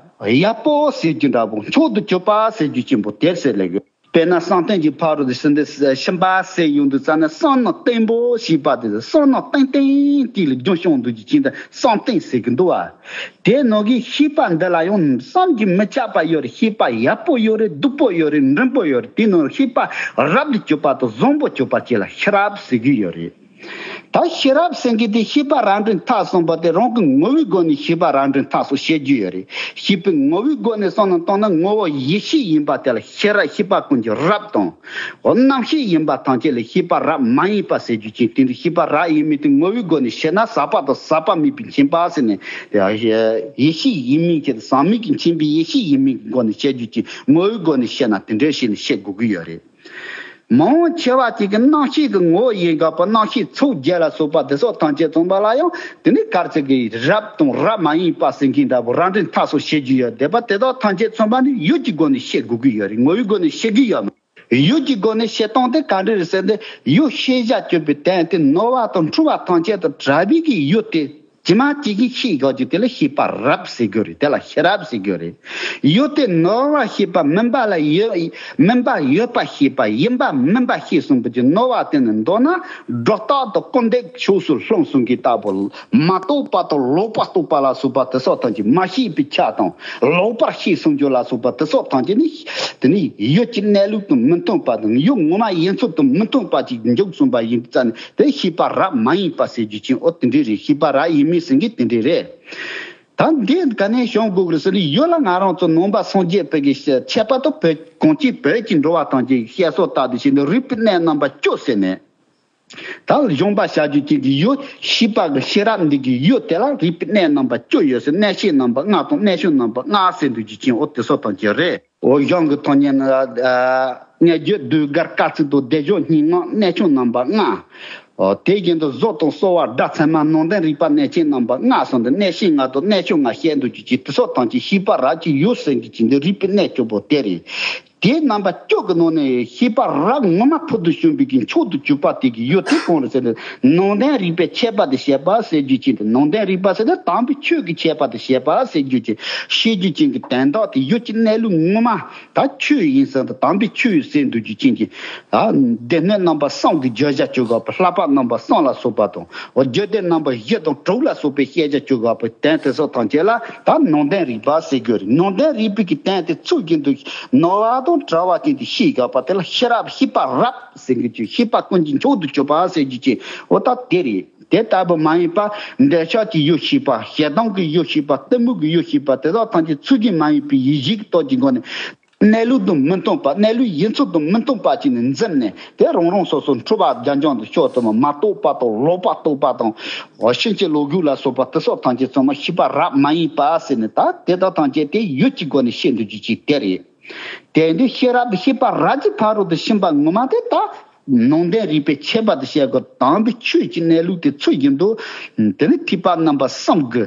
ཡག་པོ་ཟེར་རྒྱུ་འདྲ་པོ་མཆོག་ཏུ་གྱུར་པ་ཟེར་རྒྱུ་ཆེན་པོ་དེ་ཟེར་ལེ་དགོས། དཔེར་ན་བསམ་གཏན་གྱི་ཕ་རོལ་ཏུ་ཕྱིན་ཏེ་ཕྱིན་པ་ཟེར་ཡོང་དུས་ཙ་ན་བསམ་ནི་བརྟན་པོ་ཞེས་པ་དེ་བསམ་ནི་བརྟན་བརྟན་དེ་ལ་རྒྱུན་བྱུང་འདུག་རྒྱུ་ཅན་དེ་བསམ་གཏན་ཟེར་གི་འདུག་བ། དེ་ནང་གི་ཤེས་པ་འདི་ལ་ཡང་བསམ་གྱིས་མི་ཁྱབ་པ་ཡོད་རེད། ཤེས་པ་ཡག་པོ་ཡོད་རེད། སྡུག་པོ་ཡོད་རེད། འགྲིག་པོ་ཡོད་རེད། དེ་ནང་ཤེས་པ་རབ་ཏུ་གྱུར་པ་དང་བཟང་པོ་གྱུར་པ་བཅས་ལ་ཤེས་རབ་ཟེར་གི་ཡོད་རེད། ད་ཤེས་རབ་ཟེར་མཁན་དེ་ཤེས་པ་རབ་འབྲིང་ཐ་གསུམ་པ་དེ་རང་གི་ངོ་བོའི་སྒོ་ནས་ཤེས་པ་རབ་འབྲིང་ཐ་གསུམ་བཤད་རྒྱུ་ཡོད་རེད། ཤེས་པའི་ངོ་བོའི་སྒོ་ནས་བསམ་བློ་བཏང་ན་ངོ་བོ་ཡེ་ཤེས་ཡིན་པ་དེ་ལ་ཤེས་རབ་ཤེས་པ་ཀུན་གྱི་རབ་དང་། འོ་རྣམ་ཤེས་ཡིན་པ་ཐམས་ཅད་ལ་ཤེས་པ་རབ་མ་ཡིན་པ་ཟེར་རྒྱུ་ཅན་དེ་འདྲའི་ཤེས་པ་རབ་ཡིན་མིན་དེ་ངོ་བོའི་སྒོ་ནས་བཤད་ན་ཟག་པ་དང་ཟག་པ་མེད་པའི་མཁྱེན་པ་ཟེར་ནས་ཡེ་ཤེས་ཡིན་མིན་གྱི་ཟག་མེད་ཀྱི་མཁྱེན་པའི་ཡེ་ཤེས་ཡིན་མིན་གྱི་སྒོ་ནས་བཤད་རྒྱུ་ཅན་ངོ་བོའི་སྒོ་ནས་བཤད་ན་དེ་འདྲའི་བཤད་ནས་བཤད་དགོས་ཀྱི་ཡོད་རེད། མང་ཆེ་བ་ཅིག་གི་རྣམ་ཤེས་ཀྱི་ངོ་བོ་ཡིན་དགོས་པ་རྣམ་ཤེས་ཚོགས་བརྒྱད་ལ་སོགས་པ་དེ་སོགས་ཐམས་ཅད་མཚོན་པ་ལ་ཡང་དེ་ནི་གར་ཚིག་གི་རབ་དང་རབ་མ་ཡིན་པ་ཟེར་མཁན་འདྲ་པོ་རབ་འབྲིང་ཐ་སོགས་བཤད་རྒྱུ་ཡོད་བསྡད་པ་དེ་དག་ཐམས་ཅད་མཚོན་པ་ནི་ཡུལ་གྱི་སྒོ་ནས་བཤད་དགོས་ཀྱི་ཡོད་རེད། ངོ་བོའི་སྒོ་ནས་བཤད་ཀྱི་ཡོད་མ་རེད། ཡུལ་གྱི་སྒོ་ནས་བཤད་སྟངས་དེ་ག་འདྲ་རེད་ཟེར་ན་ཡུལ་ཤེས་བྱ་གཅོད་པའི་དོན་དེ་ནོར་བ་དང་འཁྲུལ་བ་ཐམས་ཅད་དང་བྲལ་བའི་གི་ཡུལ་དེ། ཇི་མ་ཇི་བཞིན་ཤེས་དགོས་ཀྱི་དེ་ལ་ཤེས་པ་རབ་ཟེར་དགོས་རེད། དེ་ལ་ཤེས་རབ་ཟེར་དགོས་རེད། ཡུལ་དེ་ནོར་བ་ཤེས་པ་མུན་པ་ལ་ཡོད་མུན་པ་ཡོད་པ་ཤེས་པ་ཡིན་པ་མིན་པ་ཤེས་གསུངས་པ་ཀྱི་ནོར་བ་དེ་ནི་མདོར་ན་སྒྲོ་བཏགས་དང་སྐུར་འདེབས་ཕྱོགས་སུ་ལྷུང་གསུངས་ཀྱི་ལྟ་བུ་མ་རྟོགས་པ་དང་ལོག་པར་རྟོག་པ་ལ་སོགས་པ་དེ་སོགས་ཐམས་ཅད་མ་ཤེས་པའི་ཆ་དང་ལོག་པར་ཤེས་གསུངས་རྒྱུ་ལ་སོགས་པ་དེ་སོགས་ཐམས་ཅད་ནི་དེ་ནི་ཡུལ་གྱི་གནས་ལུགས་དང་མི་མཐུན་པ་དང་ཡུལ་ངོ་མ་ཡིན་ཚུལ་དང་མི་མཐུན་པ་ཅིག་འཇུག་གསུངས་པ་ཡིན་ཙང་དེ་ཤེས་པ་རབ་མ་ཡིན་པ་ཟེར་རྒྱུ་ཅན་འོ་དེ་འདྲ་རེད། ཤེས་པ་རབ་ཡིན་མིན་ཟེར་མཁན་དེ་འདྲ་རེད། ད་འདི་ག་ནས་བྱུང་དགོས་ཀྱི་རེད་ཟེར་ན་ཡུལ་ལ་ང་རང་ཚོ་ནང་པ་སངས་རྒྱས་པའི་གི་ཁྱད་པར་དུ་བོད་གངས་ཅན་བོད་ཀྱི་འགྲོ་བ་ཐམས་ཅད་ཀྱི་བཤད་སྲོལ་ལྟར་དུ་བྱས་ནས་རིག་པའི་གནས་རྣམ་པ་བཅུ་ཟེར་ནས། ད་གཞུང་པ་བྱ་རྒྱུ་ཅན་གྱི་ཡུལ་ཤེས་པ་གི་ཤེས་རབ་འདི་གི་ཡུལ་དེ་ལ་རིག་པའི་གནས་རྣམ་པ་བཅུ་ཡོད་ཟེར། གནས་ཤེས་རྣམ་པ་ལྔ་དང་གནས་ཆུང་རྣམ་པ་ལྔ་ཟེར་འདུག་རྒྱུ་ཅན་འོ་དེ་སོགས་ཐམས་ཅད་རེད། འོ་གཞུང་གི་ཐོག་ནས་ནི་ཨ་སྔ་རྒྱུད་ཟློས་གར་སྐར་ཚིགས་དང་སྡེབ་སྦྱོར་སྙན་ངག་གནས་ཆུང་རྣམ་པ་ལྔ། འོ་དེ་བཞིན་དུ་གཟུགས་དང་གསོ་བ་སྒྲ་ཚད་མ་ནང་དོན་རིག་པ་གནས་ཆེན་རྣམ་པ་ལྔ་གསུངས་ཏེ་གནས་ཤེས་ལྔ་དང་གནས་ཆུང་ལྔ་བཤད་འདུག་རྒྱུ་ཅན་དེ་སོགས་ཐམས་ཅད་ཤེས་པ་རབ་ཀྱི་ཡུལ་ཟེར་རྒྱུ་ཅན་འདི་རིག་པའི་གནས་བཅུ་པོ་དེ་རེད། དེའི་རྣམ་པ་བཅུ་གི་ནང་ནས་ཤེས་པ་རབ་ངོ་མ་ཕུལ་དུ་བྱུང་བའི་གི་མཆོག་ཏུ་གྱུར་པ་དེ་གི་ཡུལ་དེ་གང་རེད་ཟེར་ན། ནང་དོན་རིག་པའི་ཁྱད་པར་དུ་བཤད་པ་ཟེར་རྒྱུ་ཅན་དེ། ནང་དོན་རིག་པ་ཟེར་ན་དམ་པའི་ཆོས་ཀྱི་ཁྱད་པར་དུ་བཤད་པ་ཟེར་རྒྱུ་ཅན། བཤད་རྒྱུ་ཅན་གྱི་དོན་དག་དེ་ཡུལ་གྱི་གནས་ལུགས་ངོ་མ་ད་ཆོས་ཡིན་ཟེར་དང་། དམ་པའི་ཆོས་ཟེར་འདུག་རྒྱུ་ཅན་གྱི། ཨ། སྡེ་སྣོད་རྣམ་པ་གསུམ་གྱི་བརྗོད་བྱ་བཅུ་དགུ་པ། བསླབ་པ་རྣམ་པ་གསུམ་ལ་སོགས་པ་དང་། འོ། རྒྱུད་སྡེ་རྣམ་པ་བཞི་དང་དྲུག་ལ་སོགས་པའི་བཤད་བྱ་བཅུ་དགུ་པའི་དོན་དེ་སོགས་ཐམས་ཅད་ལ་ད་ནང་དོན་རིག་པ་ཟེར་དགོས་རེད། ནང་དོན་རིག་པའི་གི་དོན་དེ་ཚུལ་བཞིན་དུ་ནོར་བ་དང་བྲལ་བ་ཅན་དུ་ཤེས་དགོས་པ་དེ་ལ་ཤེས་རབ། ཤེས་པ་རབ་ཟེར་གྱི་ཆོས། ཤེས་པ་ཀུན་གྱི་མཆོག་ཏུ་གྱུར་པ་ཟེར་རྒྱུ་ཅན། འོ། ད་དེ་རེད། དེ་ལྟ་བུ་མ་ཡིན་པ་འདོད་ཆགས་ཀྱི་ཡུལ་ཤེས་པ། ཞེ་སྡང་གི་ཡུལ་ཤེས་པ། གཏི་མུག་གི་ཡུལ་ཤེས་པ། དེ་དག་ཐམས་ཅད་ཚུལ་བཞིན་མ་ཡིན་པའི་ཡིད་བྱེད་ཀྱི་སྟོབས་ཀྱི་སྒོ་ནས། གནས་ལུགས་དང་མི་མཐུན་པ། གནས་ལུགས་ཡིན་ཚུལ་དང་མི་མཐུན་པ་བྱས་ནས་འཛིན་ནས། དེ་རང་རང་སོ་སོ་འཁྲུལ་པ་རྒྱ་འབྱམས་དང་ཤོ་དང་མ་རྟོགས་པ་དང་ལོག་པར་རྟོག་པ་དང་། འོ། ཕྱིན་ཅི་ལོག་གུ་ལ་སོགས་པ་དེ་སོགས་ཐམས་ཅད་ཚང་མ་ཤེས་པ་རབ་མ་ཡིན་པ་ཟེར་ནས། ད་དེ་དག་ཐམས་ཅད་དེ་ཡུལ་གྱི་སྒོ་ནས་བཤད་འདུག་རྒྱུ་ཅན་དེ་རེད། དེ་འདི་ཤེས་རབ་ཤེས་པ་རབ་ཀྱི་ཕ་རོལ་ཏུ་ཕྱིན་པ་ངོ་མ་དེ་ད་ནང་དོན་རིག་པའི་ཁྱད་པར་དུ་བཤད་དགོས། དམ་པའི་ཆོས་ཀྱི་གནས་ལུགས་དེ་ཚུལ་བཞིན་དུ། དེ་ནི་ཐེག་པ་རྣམ་པ་གསུམ་གྱི་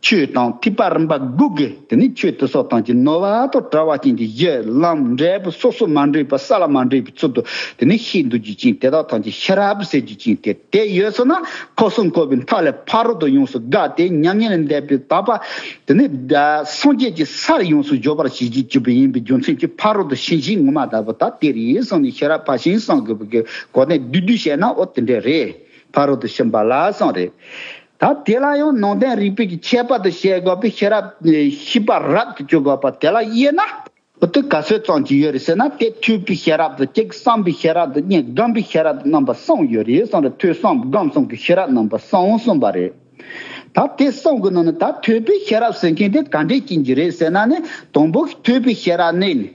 ཆོས་དང་། ཐེག་པ་རིམ་པ་དགུ་གི་དེ་ནི་ཆོས་དེ་སོགས་ཐམས་ཅད་ནོར་བ་དང་བྲལ་བ་ཅན་གྱི་གཞི་ལམ་འབྲས་བུ་སོ་སོ་མ་འདྲེས་པ། ས་ལ་མ་འདྲེས་པའི་ཚུལ་དུ་དེ་ནི་ཤེས་འདུག་རྒྱུ་ཅན། དེ་དག་ཐམས་ཅད་ཤེས་རབ་ཟེར་རྒྱུ་ཅན་དེ། དེ་ཡོད་སོང་ན་འཁོར་གསུམ་འཁོར་བའི་མཐའ་ལས་ཕ་རོལ་ཏུ་ཡོངས་སུ་བསྒྲལ་ཏེ་མྱ་ངན་ལས་འདས་པའི་དག་པ། དེ་ནི་སངས་རྒྱས་ཀྱི་སར་ཡོངས་སུ་འཇོག་པར་བྱེད་ཀྱི་བཅུག་པ་ཡིན་པའི་རྒྱུ་མཚན་གྱིས་ཕ་རོལ་ཏུ་ཕྱིན་ཞེས་ངོ་མ་བཏགས་པ་ད་དེ་རེད་གསུངས་ནས། ཤེས་རབ་ཕར་ཕྱིན་གསུང་དགོས་པའི་གོ་གནས་བསྡུས་བསྡུས་བཤད་ན། འོ། དེ་འདྲ་རེད། ཕ་རོལ་ཏུ་ཕྱིན་པ་ལ་གསུངས་རེད། ད་དེ་ལ་ཡང་ནང་དོན་རིག་པའི་གི་ཁྱད་པར་དུ་བཤད་དགོས་པའི། ཤེས་རབ་ཤེས་པ་རབ་ཏུ་གྱུར་དགོས་པ་དེ་ལ་དབྱེ་ན། འོ། དེ་ག་ཚོད་ཙམ་ཅིག་ཡོད་རེད་ཟེར་ན། དེ་ཐོས་པའི་ཤེས་རབ་དང་གཅིག་བསམ་པའི་ཤེས་རབ་དང་གཉིས། སྒོམ་པའི་ཤེས་རབ་དང་རྣམ་པ་གསུམ་ཡོད་རེད་གསུངས་རེད། ཐོས་བསམ་སྒོམ་གསུམ་གྱི་ཤེས་རབ་རྣམ་པ་གསུམ་གསུངས་པ་རེད། ད་དེ་གསུམ་གྱི་ནང་ནས་ད་ཐོས་པའི་ཤེས་རབ་ཟེར་མཁན་དེ་ག་འདྲས་ཅན་གྱི་རེད་ཟེར་ན་ནི། དང་པོ་ཐོས་པའི་ཤེས་རབ་ནི།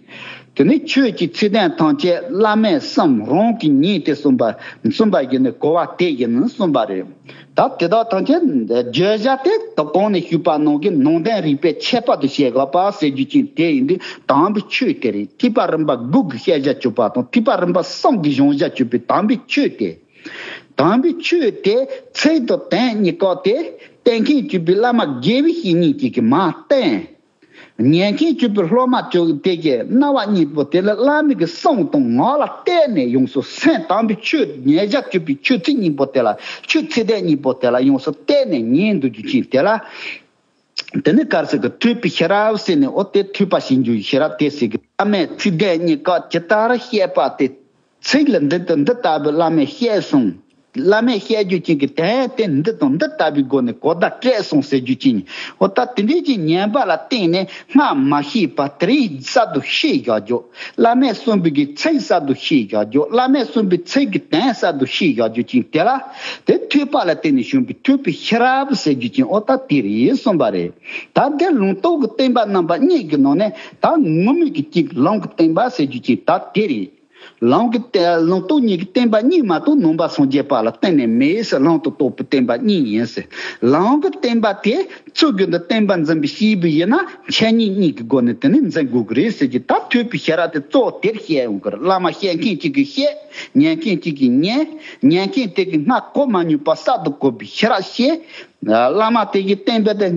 དེ་ནི་ཆོས་ཀྱི་ཚིག་དོན་ཐམས་ཅད་བླ་མས་གསུངས། རང་གིས་ཉན་ཏེ་གསུངས་པ། གསུངས་པ་ཡིན་ནི་གོ་བ་དེ་ཡིན་གསུངས་པ་རེད། ད་དེ་དག་ཐམས་ཅད་བརྗོད་བྱ་དེ་ད་གོང་ནས་ཞུས་པ་ནང་གི་ནང་དོན་རིག་པའི་ཁྱད་པར་དུ་བཤད་དགོས་པ་ཟེར་རྒྱུ་ཅན་དེ་ཡིན་དུས། དམ་པའི་ཆོས་དེ་རེད། ཐེག་པ་རིམ་པ་དགུ་གི་བཤད་བྱ་བཅུ་པ་དང་། ཐེག་པ་རིམ་པ་གསུམ་གྱི་སྦྱང་བྱ་བཅུ་པའི་དམ་པའི་ཆོས་དེ། དམ་པའི་ཆོས་དེ་ཚིག་དང་དོན་གཉིས་ཀ་དེ་བསྟན་མཁན་བཅུ་པའི་བླ་མ་དགེ་བའི་བཤེས་གཉེན་གཅིག་གིས་མར་བསྟན། ཉན་མཁན་བཅུ་པའི་སློབ་མ་བཅུ་དེ་གིས་རྣ་བ་གཉིས་པོ་དེ་ལ་བླ་མའི་གི་གསུང་དང་ངག་ལ་བལྟས་ནས་ཡོངས་སུ་གསན། དམ་པའི་ཆོས་ཉན་བྱ་བཅུ་པའི་ཆོས་ཚིག་གཉིས་པོ་དེ་ལ། ཆོས་ཚིག་དོན་གཉིས་པོ་དེ་ལ་ཡོངས་སུ་བལྟས་ནས་ཉན་འདུག་རྒྱུ་ཅན་དེ་ལ། དེ་ནི་ག་རེ་ཟེར་གི། ཐོས་པའི་ཤེས་རབ་ཟེར་ནས། འོ། དེ་ཐོས་པ་ཤེས་འགྱུར་ཤེས་རབ་དེ་ཟེར་གི། བླ་མས་ཚིག་དོན་གཉིས་ཀ་ཇི་ལྟར་བཤད་པ་དེ། ཚིག་ལ་འདི་ལྟ་འདི་ལྟ་བུའི་བླ་མས་བཤད་གསུངས། བླ་མས་བཤད་རྒྱུ་ཅན་གྱི་དོན་དེ་འདི་དང་འདི་ལྟ་བུའི་སྒོ་ནས་གོ་བརྡ་སྤྲད་སོང་ཟེར་རྒྱུ་ཅན། འོ། ད་དེ་འདྲའི་ཅིག་ཉན་པ་ལ་བརྟེན་ནས་སྔར་མ་ཤེས་པ་དེ་རིང་གསར་དུ་ཤེས་བཞག་རྒྱུ། བླ་མས་གསུངས་པའི་གི་ཚིག་གསར་དུ་ཤེས་བཞག་རྒྱུ། བླ་མས་གསུངས་པའི་ཚིག་གི་དོན་གསར་དུ་ཤེས་བཞག་རྒྱུ་ཅན་དེ་ལ། དེ་ཐོས་པ་ལ་བརྟེན་ནས་བྱུང་བའི་ཐོས་པའི་ཤེས་རབ་ཟེར་རྒྱུ་ཅན། འོ། ད་དེ་རེད་གསུངས་པ་རེད། ད་དེ་ལུང་རྟོགས་ཀྱི་བསྟན་པ་རྣམ་པ་གཉིས་ཀྱི་ནང་ནས་ད་ངོ་མ་གི་གཅིག་ལུང་གི་བསྟན་པ་ཟེར་རྒྱུ་ཅན་ད་དེ་རེད། ལུང་གི་བསྟན། ལུང་རྟོགས་གཉིས་ཀྱི་བསྟན་པ་གཉིས་མ་གཏོགས་ནང་པ་སངས་རྒྱས་པ་ལ་གཏན་ནས་མེད་ཟེར། ལུང་དང་རྟོགས་པའི་བསྟན་པ་གཉིས་ཡིན་ཟེར། ལུང་གི་བསྟན་པ་དེ་ཚུལ་བཞིན་དུ་བསྟན་པ་འཛིན་པའི་སྐྱེས་བུ་ཡིན་ན་འཆད་ཉན་གཉིས་ཀྱི་སྒོ་ནས་དེ་ནི་འཛིན་དགོས་ཀྱི་རེད་ཟེར་གྱི། ད་ཐོས་པའི་ཤེས་རབ་དེ་གཙོ་བོ་དེར་བཤད་ཡོང་གི་རེད། བླ་མ་བཤད་མཁན་གཅིག་གིས་བཤད། ཉན་མཁན་གཅིག་གིས་ཉན། ཉན་མཁན་དེ་གིས་སྔར་གོ་མ་མྱོང་པ་གསར་དུ་གོ་བའི་ཤེས་རབ་བཤད། བླ་མ་དེ་གིས་བསྟན་པ་དེ།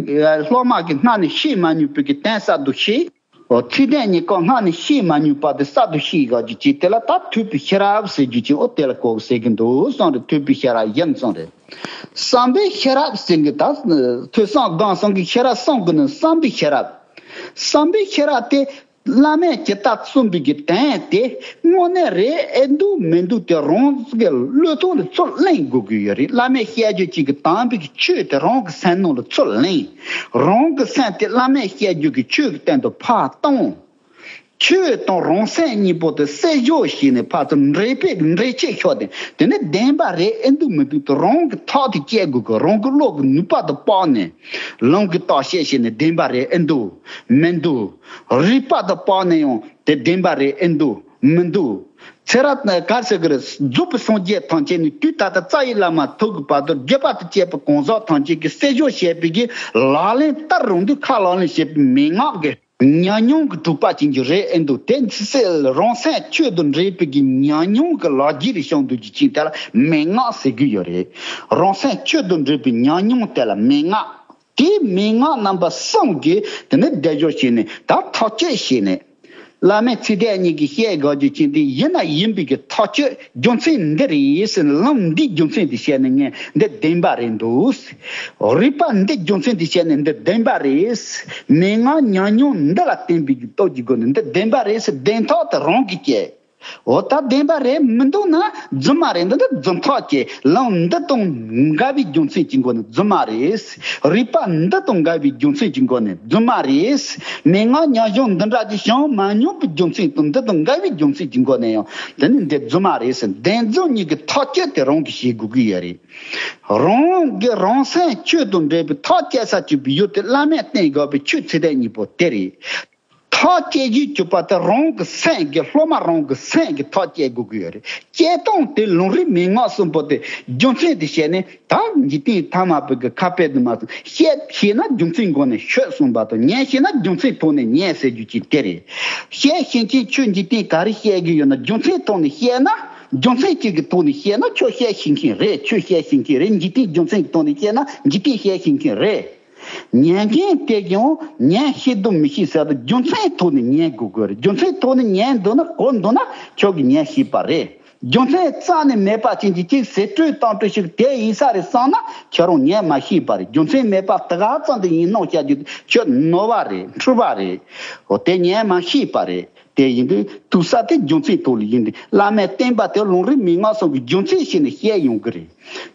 སློབ་མ་གིས་སྔར་ནས་ཤེས་མ་མྱོང་པའི་གི་དོན་གསར་དུ་ཤེས། འོ། ཚིག་དོན་གཉིས་ཀ་སྔར་ནས་ཤེས་མ་མྱོང་པ་དེ་གསར་དུ་ཤེས་ཡག་རྒྱུ་ཅན་དེ་ལ་ད་ཐོས་པའི་ཤེས་རབ་ཟེར་རྒྱུ་ཅན། འོ། དེ་ལ་གོ་ཟེར་གྱི་འདུག་གསུངས་རེད། ཐོས་པའི་ཤེས་རབ་ཡིན་གསུངས་རེད། བསམ་པའི་ཤེས་རབ་ཟེར་གྱི། ད་ཐོས་བསམ་སྒོམ་གསུམ་གྱི་ཤེས་རབ་གསུམ་གྱི་ནང་བསམ་པའི་ཤེས་རབ། བསམ་པའི་ཤེས་རབ་དེ་བླ་མས་ཇི་ལྟར་གསུངས་པའི་གི་དོན་དེ་དངོས་གནས་རེད་ཨེ་འདུག་མི་འདུག་དེ་རང་གི་བློ་ཐོག་ལ་ཚུར་ལེན་དགོས་ཀྱི་ཡོད་རེད། བླ་མས་བཤད་རྒྱུ་ཅན་གྱི་དམ་པའི་གི་ཆོས་དེ་རང་གི་སེམས་ནང་ལ་ཚུར་ལེན། རང་གི་སེམས་དེ་བླ་མས་བཤད་རྒྱུ་གི་ཆོས་ཀྱི་སྟེང་དུ་ཕར་གཏོང་། ཆོས་དང་རང་སེམས་གཉིས་པོ་དེ་བསྲེ་སྦྱོར་བྱས་ནས་ཕར་ཚུར་འདྲེས་པའི་འདྲེས་ཆས་ཤོར་ཏེ། དེ་ནི་བདེན་པ་རེད་ཨེ་འདུག་མི་འདུག་དེ་རང་གི་ཐག་དེ་བཅད་དགོས་ཀྱི། རང་གི་བློ་གི་ནུས་པ་དེ་དཔག་ནས་ལུང་གིས་བརྟག་དཔྱད་བྱས་ནས་བདེན་པ་རེད་ཨེ་འདུག་མི་འདུག་རིགས་པ་དེ་དཔག་ནས་ཡང་དེ་བདེན་པ་རེད་ཨེ་འདུག་མི་འདུག་ཚེ་རབས་ག་རེ་ཟེར་གི་རེད། རྫོགས་པའི་སངས་རྒྱས་ཐམས་ཅད་ནས་དུས་ད་ལྟ་རྩ་བའི་བླ་མ་ཐུག་གི་བར་དུ་བརྒྱུད་པ་དང་བཅས་པའི་གང་ཟག་ཐམས་ཅད་ཀྱིས་བསྲེ་སྦྱོར་བྱས་པའི་གི་ལག་ལེན་ལྟར་རང་དུས་ཁས་ལག་ལེན་བྱས་པའི་མན་ངག་གི་ཉམས་མྱོང་གི་གྲུབ་པ་ཅན་གྱི་རེད་ཨེ་འདུག་དེ་ཚེ་རང་སེམས་ཆོས་དང་འདྲེས་པའི་གི་ཉམས་མྱོང་གི་ལག་རྗེས་ལ་བྱུང་འདུག་རྒྱུ་ཅན་དེ་ལ་མན་ངག་ཟེར་གྱི་ཡོད་རེད། རང་སེམས་ཆོས་དང་འདྲེས་པའི་ཉམས་མྱོང་དེ་ལ་མན་ངག་དེའི་མན་ངག་རྣམ་པ་གསུམ་གྱིས་དེ་ནི་སྡེབ་སྦྱོར་བྱས་ནས། ད་ཐག་གཅོད་བྱས་ནས། བླ་མའི་ཚིག་དེ་གཉིས་ཀྱིས་བཤད་དགོས་རྒྱུ་ཅན་དེ་ཡིན་ན་ཡིན་པའི་གི་ཐག་གཅོད་རྒྱུ་མཚན་འདི་རེད་ཟེར་ནས། ལམ་འདིའི་རྒྱུ་མཚན་དེ་བཤད་ནས་ངས་འདི་བདེན་པ་རེད་འདུག། རིགས་པ་འདི་རྒྱུ་མཚན་དེ་བཤད་ནས་འདི་བདེན་པ་རེད། མན་ངག་ཉམས་མྱོང་འདི་ལ་བརྟེན་པའི་གི་སྟོབས་ཀྱི་སྒོ་ནས་འདི་བདེན་པ་རེད་ཟེར། བདེན་ཐོག་དེ་རང་གིས་བཅད། འོ་ད་བདེན་པ་རེད་མི་འདུག་ན་རྫུན་མ་རེད། འདི་འདི་རྫུན་ཐག་བཅད། ལམ་འདི་དང་འགལ་བའི་རྒྱུ་མཚན་གྱི་སྒོ་ནས་རྫུན་མ་རེད། རིགས་པ་འདི་དང་འགལ་བའི་རྒྱུ་མཚན་གྱི་སྒོ་ནས་རྫུན་མ་རེད། མན་ངག་ཉམས་མྱོང་འདི་འདྲ་ཅིག་བྱུང་མ་མྱོང་བའི་རྒྱུ་མཚན་དང་འདི་དང་འགལ་བའི་རྒྱུ་མཚན་གྱི་སྒོ་ནས་ཡང་དེ་ནི་འདི་རྫུན་མ་རེད་ཟེར། བདེན་རྫུན་གཉིས་ཀྱི་ཐག་གཅོད་དེ་རང་གིས་བྱེད་དགོས་ཀྱི་ཡོད་རེད། རང་གི་རང་སེམས་ཆོས་དང་འབྲེལ་བའི་ཐག་བཅད་ས་བཅུག་པའི་ཡུལ་དེ་བླ་མས་བསྟན་དགོས་པའི་ཆོས་ཚིག་དོན་གཉིས་པོ་དེ་རེད། ཐག་བཅད་རྒྱུ་བཅུག་པ་དེ་རང་གི་སེམས་ཀྱི། སློབ་མ་རང་གི་སེམས་ཀྱི་ཐག་བཅད་དགོས་ཀྱི་ཡོད་རེད། བཅད་སྟངས་དེ་ལུང་རིགས་མན་ངག་གསུམ་པོ་དེ་རྒྱུ་མཚན་དེ་བཤད་ནས། ད་འཇིག་རྟེན་ཐ་མལ་པའི་གི་ཁ་དཔེ་དུ་མ་སོང་། བཤད་ཤེས་ན་རྒྱུ་མཚན་སྒོ་ནས་ཤོད་གསུངས་པ་དང་། ཉན་ཤེས་ན་རྒྱུ་མཚན་ཐོག་ནས་ཉན་ཟེར་རྒྱུ་ཅིག་དེ་རེད། བཤད་ཤེས་མཁན་ཆོས་འཇིག་རྟེན་ག་རེ་བཤད་ཀྱི་ཡོད་ན་རྒྱུ་མཚན་ཐོག་ནས་བཤད་ན། རྒྱུ་མཚན་གཅིག་གི་ཐོག་ནས་བཤད་ན་ཆོས་བཤད་ཤེས་མཁན་རེད། ཆོས་བཤད་ཤེས་མཁན་རེད། འཇིག་རྟེན་རྒྱུ་མཚན་གྱི་ཐོག་ནས་བཤད་ན་འཇིག་རྟེན་བཤད་ཤེས་མཁན་རེད། ཉན་མཁན་དེ་ཀྱང་ཉན་ཤེས་འདུག་མི་ཤེས་ཟེར་དུས་རྒྱུ་མཚན་ཐོག་ནས་ཉན་དགོས་དགོས་རེད། རྒྱུ་མཚན་ཐོག་ནས་ཉན་འདུག་ན་གོ་འདུག་ན་ཁྱོད་ཀྱིས་ཉན་ཤེས་པ་རེད། རྒྱུ་མཚན་རྩ་ནས་མེད་པ་ཅན་གྱི་ཅིག་ཟེར་སྤྲོས་བཏང་སྤྲོས་ཤིག་དེ་ཡིན་ས་རེད་བསམ་ན་ཁྱོད་རང་ཉན་མ་ཤེས་པ་རེད། རྒྱུ་མཚན་མེད་པ་དེ་ག་ཙམ་དུ་ཡིན་ནོ་བཤད་རྒྱུ་ཁྱོད་ནོར་བ་རེད། འཁྲུལ་བ་རེད། འོ་དེ་ཉན་མ་ཤེས་པ་རེད། དེ་ཡིན་དུས་ཐུག་ས་དེ་རྒྱུ་མཚན་ཐོག་ལ་ཡིན་དུས། བླ་མས་བསྟན་པ་དེ་ལུང་རིགས་མན་ངག་གསུམ་གྱི་རྒྱུ་མཚན་བྱས་ནས་བཤད་ཡོང་གི་རེད།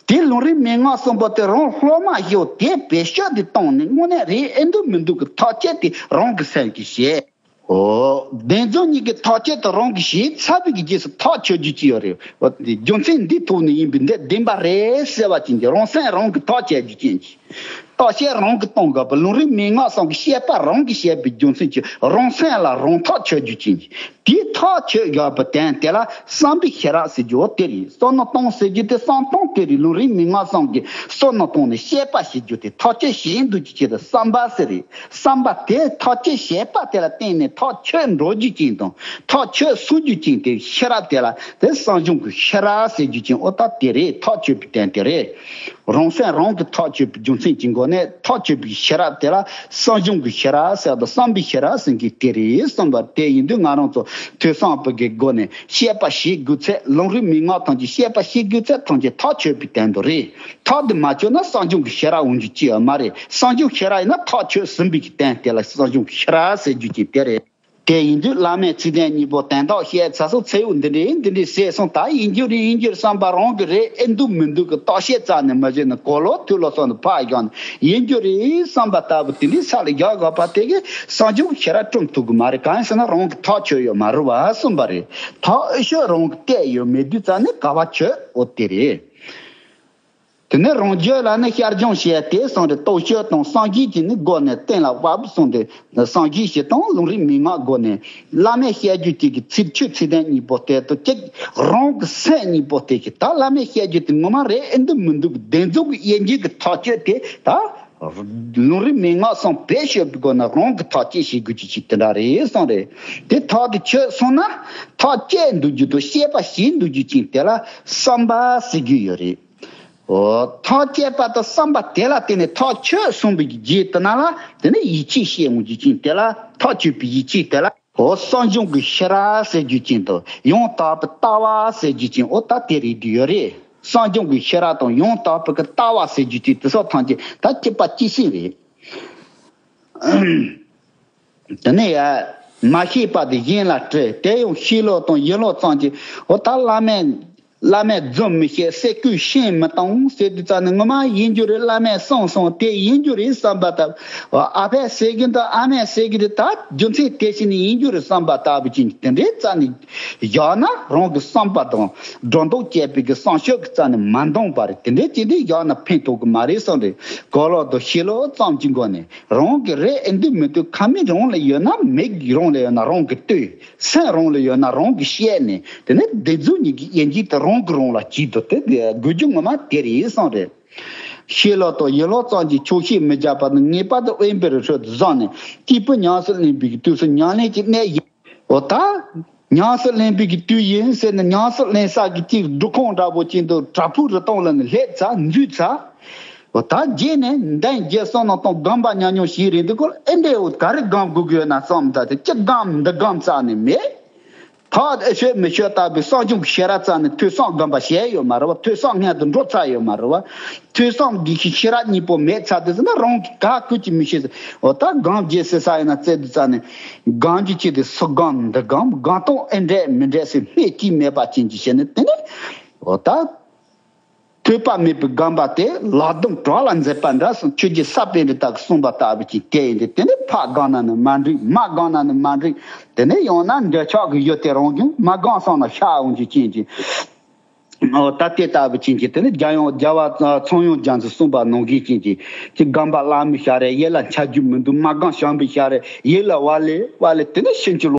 དེ་ལུང་རིགས་མན་ངག་གསུམ་པོ་དེ་རང་སློབ་མ་ཞིག་དེ་བེད་སྤྱོད་དེ་བཏང་ནས་དངོས་གནས་རེད་ཨེ་འདུག་མི་འདུག་གི་ཐག་གཅོད་དེ་རང་གི་སེམས་ཀྱིས་བྱེད། འོ། བདེན་རྫུན་གཉིས་ཀྱི་ཐག་གཅོད་དེ་རང་གིས་བྱས་ཚར་བའི་གི་རྗེས་སུ་ཐག་ཆོད་རྒྱུ་ཅི་ཡོད་རེད། འོ་དེ་རྒྱུ་མཚན་འདི་ཐོག་ནས་ཡིན་པས་འདི་བདེན་པ་རེད་ཟེར་བ་ཅན་གྱི་རང་སེམས་རང་གིས་ཐག་བཅད་རྒྱུ་ཅན་གྱི། བརྟག་དཔྱད་རང་གིས་གཏོང་དགོས་པ། ལུང་རིགས་མན་ངག་གསུམ་གྱི་བཤད་པ་རང་གིས་བྱས་པའི་རྒྱུ་མཚན་གྱིས་རང་སེམས་ལ་རང་ཐག་ཆོད་རྒྱུ་ཅན་གྱི། དེའི་ཐག་ཆོད་དགོས་པའི་དོན་དེ་ལ་བསམ་པའི་ཤེས་རབ་ཟེར་རྒྱུ་འོ་དེ་རེད། བསམ་བློ་གཏོང་ཟེར་རྒྱུ་དེ་བསམ་གཏོང་དེ་རེད། ལུང་རིགས་མན་ངག་གསུམ་གྱི་བསམ་བློ་གཏོང་ནས་བཤད་པ་བྱེད་རྒྱུ་དེ། ཐག་གཅོད་བྱེད་འདུག་རྒྱུ་ཅན་དེ་བསམ་པ་ཟེར་རེད། བསམ་པ་དེ་ཐག་གཅོད་བྱས་པ་དེ་ལ་བརྟེན་ནས་ཐག་ཆོད་འགྲོ་རྒྱུ་ཅན་དང་། ཐག་ཆོད་སོང་རྒྱུ་ཅན་དེ་ཤེས་རབ་དེ་ལ་དེ་བསམ་བྱུང་གི་ཤེས་རབ་ཟེར་རྒྱུ་ཅན་འོ་ད་དེ་རེད། ཐག་ཆོད་པའི་དོན་དེ་རེད། རང་སེམས་རང་གིས་ཐག་ཆོད་པའི་རྒྱུ་མཚན་གྱི་སྒོ་ནས་ཐག་ཆོད་པའི་ཤེས་རབ་དེ་ལ་བསམ་བྱུང་གི་ཤེས་རབ་ཟེར་དང་། བསམ་པའི་ཤེས་རབ་ཟེར་གྱི་དེ་རེད་གསུངས་པ། དེ་ཡིན་དུས་ང་རང་ཚོ་ཐོས་བསམ་པའི་གི་སྒོ་ནས་བཤད་པ་བྱེད་དགོས་ཚད། ལུང་རིགས་མན་ངག་ཐམས་ཅད་བཤད་པ་བྱེད་དགོས་ཚད་ཐམས་ཅད་ཐག་ཆོད་པའི་དོན་དུ་རེད། ཐག་དེ་མ་ཆོད་ན་བསམ་བྱུང་གི་ཤེས་རབ་འོང་རྒྱུ་ཅི་ཡང་མ་རེད། བསམ་བྱུང་ཤེས་རབ་ཡིན་ན་ཐག་ཆོད་ཟིན་པའི་གི་དོན་དེ་ལ་བསམ་བྱུང་གི་ཤེས་རབ་ཟེར་རྒྱུ་ཅན་དེ་རེད། དེ་ཡིན་དུས་བླ་མས་ཚིག་དོན་གཉིས་པོ་དོན་དག་བཤད་ཚར་སོང་། ཚེ་འུ་འདི་འདྲས་འདི་འདྲས་ཟེར་སོང་། ད་ཡིན་རྒྱུ་རེད་ཡིན་རྒྱུ་རེད་བསམ་པ་རང་གི་རེད་ཨེ་འདུག་མི་འདུག་གི་བརྟག་དཔྱད་རྩ་ནས་མ་བྱས་ནས་གོ་ལོག་ཐོས་ལོག་སོང་ནས་ཕར་བཞག་ནས་ཡིན་རྒྱུ་རེད་བསམ་པ་ལྟ་བུ་དེ་འདྲས་ས་ལ་བཞག་དགོས་པ་དེ་གིས་བསམ་བྱུང་ཤེས་རབ་སྐྲུན་ཐུབ་གི་མ་རེད། གང་ཡིན་ཟེར་ན་རང་གི་ཐག་ཆོད་ཡོད་མ་རེད་བ་གསུངས་པ་རེད། ཐག་ཨེ་ཤོད་རང་གི་གཏད་ཡོད་མེད་དུས་རྩ་ནས་ག་བ་ཆོད་འོ་དེ་རེད། དེ་ནས་རང་རྒྱུད་ལ་ནི་ཤར་སྦྱོང་བྱས་ཏེ་གསུངས་རེད། རྟོག་དཔྱོད་དང་སངས་རྒྱས་ཀྱི་ནི་སྒོ་ནས་གཏན་ལ་དབབ་གསུངས་ཏེ། སངས་རྒྱས་ཞེས་དང་ལུང་རིགས་མན་ངག་སྒོ་ནས་བླ་མས་བཤད་རྒྱུ་གཅིག་གི་ཚིག་ཆོས་ཚིག་དོན་གཉིས་པོ་དེ་དང་གཅིག་རང་གི་སེམས་གཉིས་པོ་དེ་གི་ད་བླ་མས་བཤད་རྒྱུ་དེ་ངོ་མ་རེད་ཨེ་འདུག་མི་འདུག་གི་བདེན་རྫུན་གྱི་དབྱེ་འབྱེད་ཀྱི་ཐག་གཅོད་དེ་ད་ལུང་རིགས་མན་ངག་གསུམ་བེད་སྤྱོད་པའི་སྒོ་ནས་རང་གི་ཐག་གཅོད་བྱེད་དགོས་རྒྱུ་ཅིག་དེ་འདྲ་རེད་གསུངས་རེད། དེ་ཐག་དེ་ཆོད་སོང་ན་ཐག་བཅད་འདུག་རྒྱུ་དང་བཤད་པ་བྱེད་འདུག་རྒྱུ་ཅན་དེ་ལ་བསམ་པ་ཟེར་རྒྱུ་ཡོད་རེད། འོ། ཐག་བཅད་པ་དང་བསམ་པ་དེ་ལ་བརྟེན་ནས་ཐག་ཆོད་སོང་བའི་རྗེས་དེ་ན་ལ་དེ་ནས་ཡིད་ཆེས་བྱེད་འོང་རྒྱུ་ཅན་དེ་ལ་ཐག་ཆོད་པའི་ཡིད་ཆེས་དེ་ལ་འོ་བསམ་བྱུང་གི་ཤེས་རབ་ཟེར་རྒྱུ་ཅན་དང་ཡང་དག་པའི་ལྟ་བ་ཟེར་རྒྱུ་ཅན་འོ་ད་དེ་རེད་འདི་ཡོད་རེད། བསམ་བྱུང་གི་ཤེས་རབ་དང་ཡང་དག་པའི་གི་ལྟ་བ་ཟེར་རྒྱུ་ཅན་དེ་སོགས་ཐམས་ཅད་ད་གཅིག་པ་གཅིག་སེ་རེད། དེ་ནས་ཡ། མ་ཤེས་པ་དེ་གཞན་ལ་དྲི། དེ་ཡང་ཤེས་ལོག་དང་ཡིད་ལོག་ཙམ་གྱིས་འོ་ད་བླ་མས་བླ་མས་རྫུན་མི་བཤད་སེ་གོལ་ཤིང་མི་གཏོང་ཟེར་དུས་ཙམ་ནས་ངོ་མ་ཡིན་རྒྱུ་རེད། བླ་མས་གསུངས་སོང་དེ་ཡིན་རྒྱུ་རེད་བསམ་པ་ལྟ་བུ། ཨ་ཕས་ཟེར་གི་འདུག་ཨ་མས་ཟེར་གི་འདུག་ད་རྒྱུ་མཚན་དེ་བཞིན་ནི་ཡིན་རྒྱུ་རེད་བསམ་པ་ལྟ་བུ་ཅན་གྱི་དེ་འདྲའི་རྩ་ནས་བཞག་ན་རང་གི་བསམ་པ་དང་སྒྲོ་འདོགས་བཅད་པའི་གི་བསམ་སྤྱོད་ཀྱི་རྩ་ནས་མ་འདང་བ་རེད། དེ་འདྲའི་ཅི་འདྲའི་བཞག་ན་ཕན་ཐོགས་གི་མ་རེད་བསམ་རེད། གོ་ལོག་དང་ཤེས་ལོག་ཙམ་གྱི་སྒོ་ནས། རང་གི་རེད་ཨེ་འདུག་མི་འདུག་ཁ་མིག་རང་ལ་ཡོད་ན་མིག་རང་ལ་ཡོད་ན་རང་གིས་ལྟོས། སེམས་རང་ལ་ཡོད་ན་རང་གིས་བཤད་ནས་དེ་ནས་བདེན་རྫུན་གཉིས་ཀྱི་དབྱེ་འབྱེད་དེ་རང་གིས་རང་ལ་བྱེད་དུ་དེ་དགོས་རྒྱུ་ངོ་མ་དེ་རེད་བསམ་རེད། ཤེས་ལོག་དང་ཡིད་ལོག་ཙམ་གྱིས་ཆོག་ཤེས་མི་བྱ་བ་ནི་ངེས་པར་དུ་དབེན་པའི་རི་ཁྲོད་དུ་བཞག་ནས་སྐྱེས་བུ་ཉམས་སུ་ལེན་པའི་དུས་སུ་ཉམས་ལེན་གྱི་གནས་ཡིན། འོ་ད། ཉམས་སུ་ལེན་པའི་གི་དུས་ཡིན་ཟེར་ནས་ཉམས་སུ་ལེན་ས་གི་གཅིག་སྒྲུབ་ཁང་འདྲ་པོ་ཅིག་འདུག་བྲག་ཕུག་རི་སྟེང་ལ་ནི་སླེབས་ཚར་འཛུལ་ཚར། འོ་ད་རྗེས་ནས་འདན་རྗེ་བསོད་ནམས་དང་སྒོམ་པ་ཉམས་མྱོང་ཞིག་རེད་འདུག་གོ། ཨེ་འདྲས་འོ་ག་རེ་སྒོམ་དགོས་ཀྱི་ཡོད་ན་བསམ། ད་དེ་ཅི་སྒོམ་འདི་སྒོམ་རྩ་ནས་མེད། ཐག་ཨེ་ཤོད་མི་ཤོད་ལྟ་བུའི་བསམ་བྱུང་གི་ཤེས་རབ་རྩ་ནས་ཐོས་བསམ་སྒོམ་པ་བྱས་ཡོད་མ་རེད་བ། ཐོས་བསམ་སྔོན་དུ་འགྲོ་ཚར་ཡོད་མ་རེད་བ། ཐོས་བསམ་འདི་ཤེས་ཤེས་རབ་གཉིས་པོ་མེད་ཚར་དུས་ཟེར་ན་རང་གི་ག་ཁུལ་གྱི་མི་ཤེས་ཟེར། འོ་ད་སྒོམ་རྗེས་ཟེར་ས་ཡིན་ན་བཙལ་དུས་རྩ་ནས་སྒོམ་རྒྱུ་ཅི་དེ་སུ་སྒོམ་འདི་སྒོམ་སྒོམ་སྟངས་ཨེ་འདྲས་མི་འདྲས་ཟེར་སྨོས་ཅི་མེད་པ་ཅན་གྱི་བྱས་ནས། དེ་ནས་འོ་ད། ཐོས་པ་མེད་པའི་སྒོམ་པ་དེ་ལག་རྡུམ་བྲག་ལ་འཛེགས་པ་འདྲ་སོང་། ཆོས་རྗེ་ས་པཎྜི་ཏ་གིས་གསུངས་པ་ལྟ་བུ་ཅིག་དེ་ཡིན་ཏེ། དེ་ནི་ཕ་སྒོམ་ན་ནི་མ་འགྲིག་མ་སྒོམ་ན་ནི་མ་འགྲིག་དེ་ནི་ཡང་ན་འདོད་ཆགས་ཀྱི་ཡུལ་དེ་རང་བྱུང་མ་སྒོམ་སོང་ན་ཤ་འོང་རྒྱུ་ཅན་གྱི། འོ་ད་དེ་ལྟ་བུ་ཅན་གྱི་དེ་ནི་རྒྱལ་ཡོངས་རྒྱལ་བ་ཚངས་དབྱངས་རྒྱ་མཚོས་གསུངས་པ་ནང་བཞིན་ཅན་གྱི། ཅི་སྒོམ་པ་ལ་མི་ཤ་རེ། ཡིད་ལ་འཆར་རྒྱུ་མི་འདུག་མ་སྒོམ་བྱམས་པའི་ཤ་རེ། ཡིད་ལ་བ་ལེ་བ་ལེ་དེ་ནི་ཕྱིན་ཅི་ལོག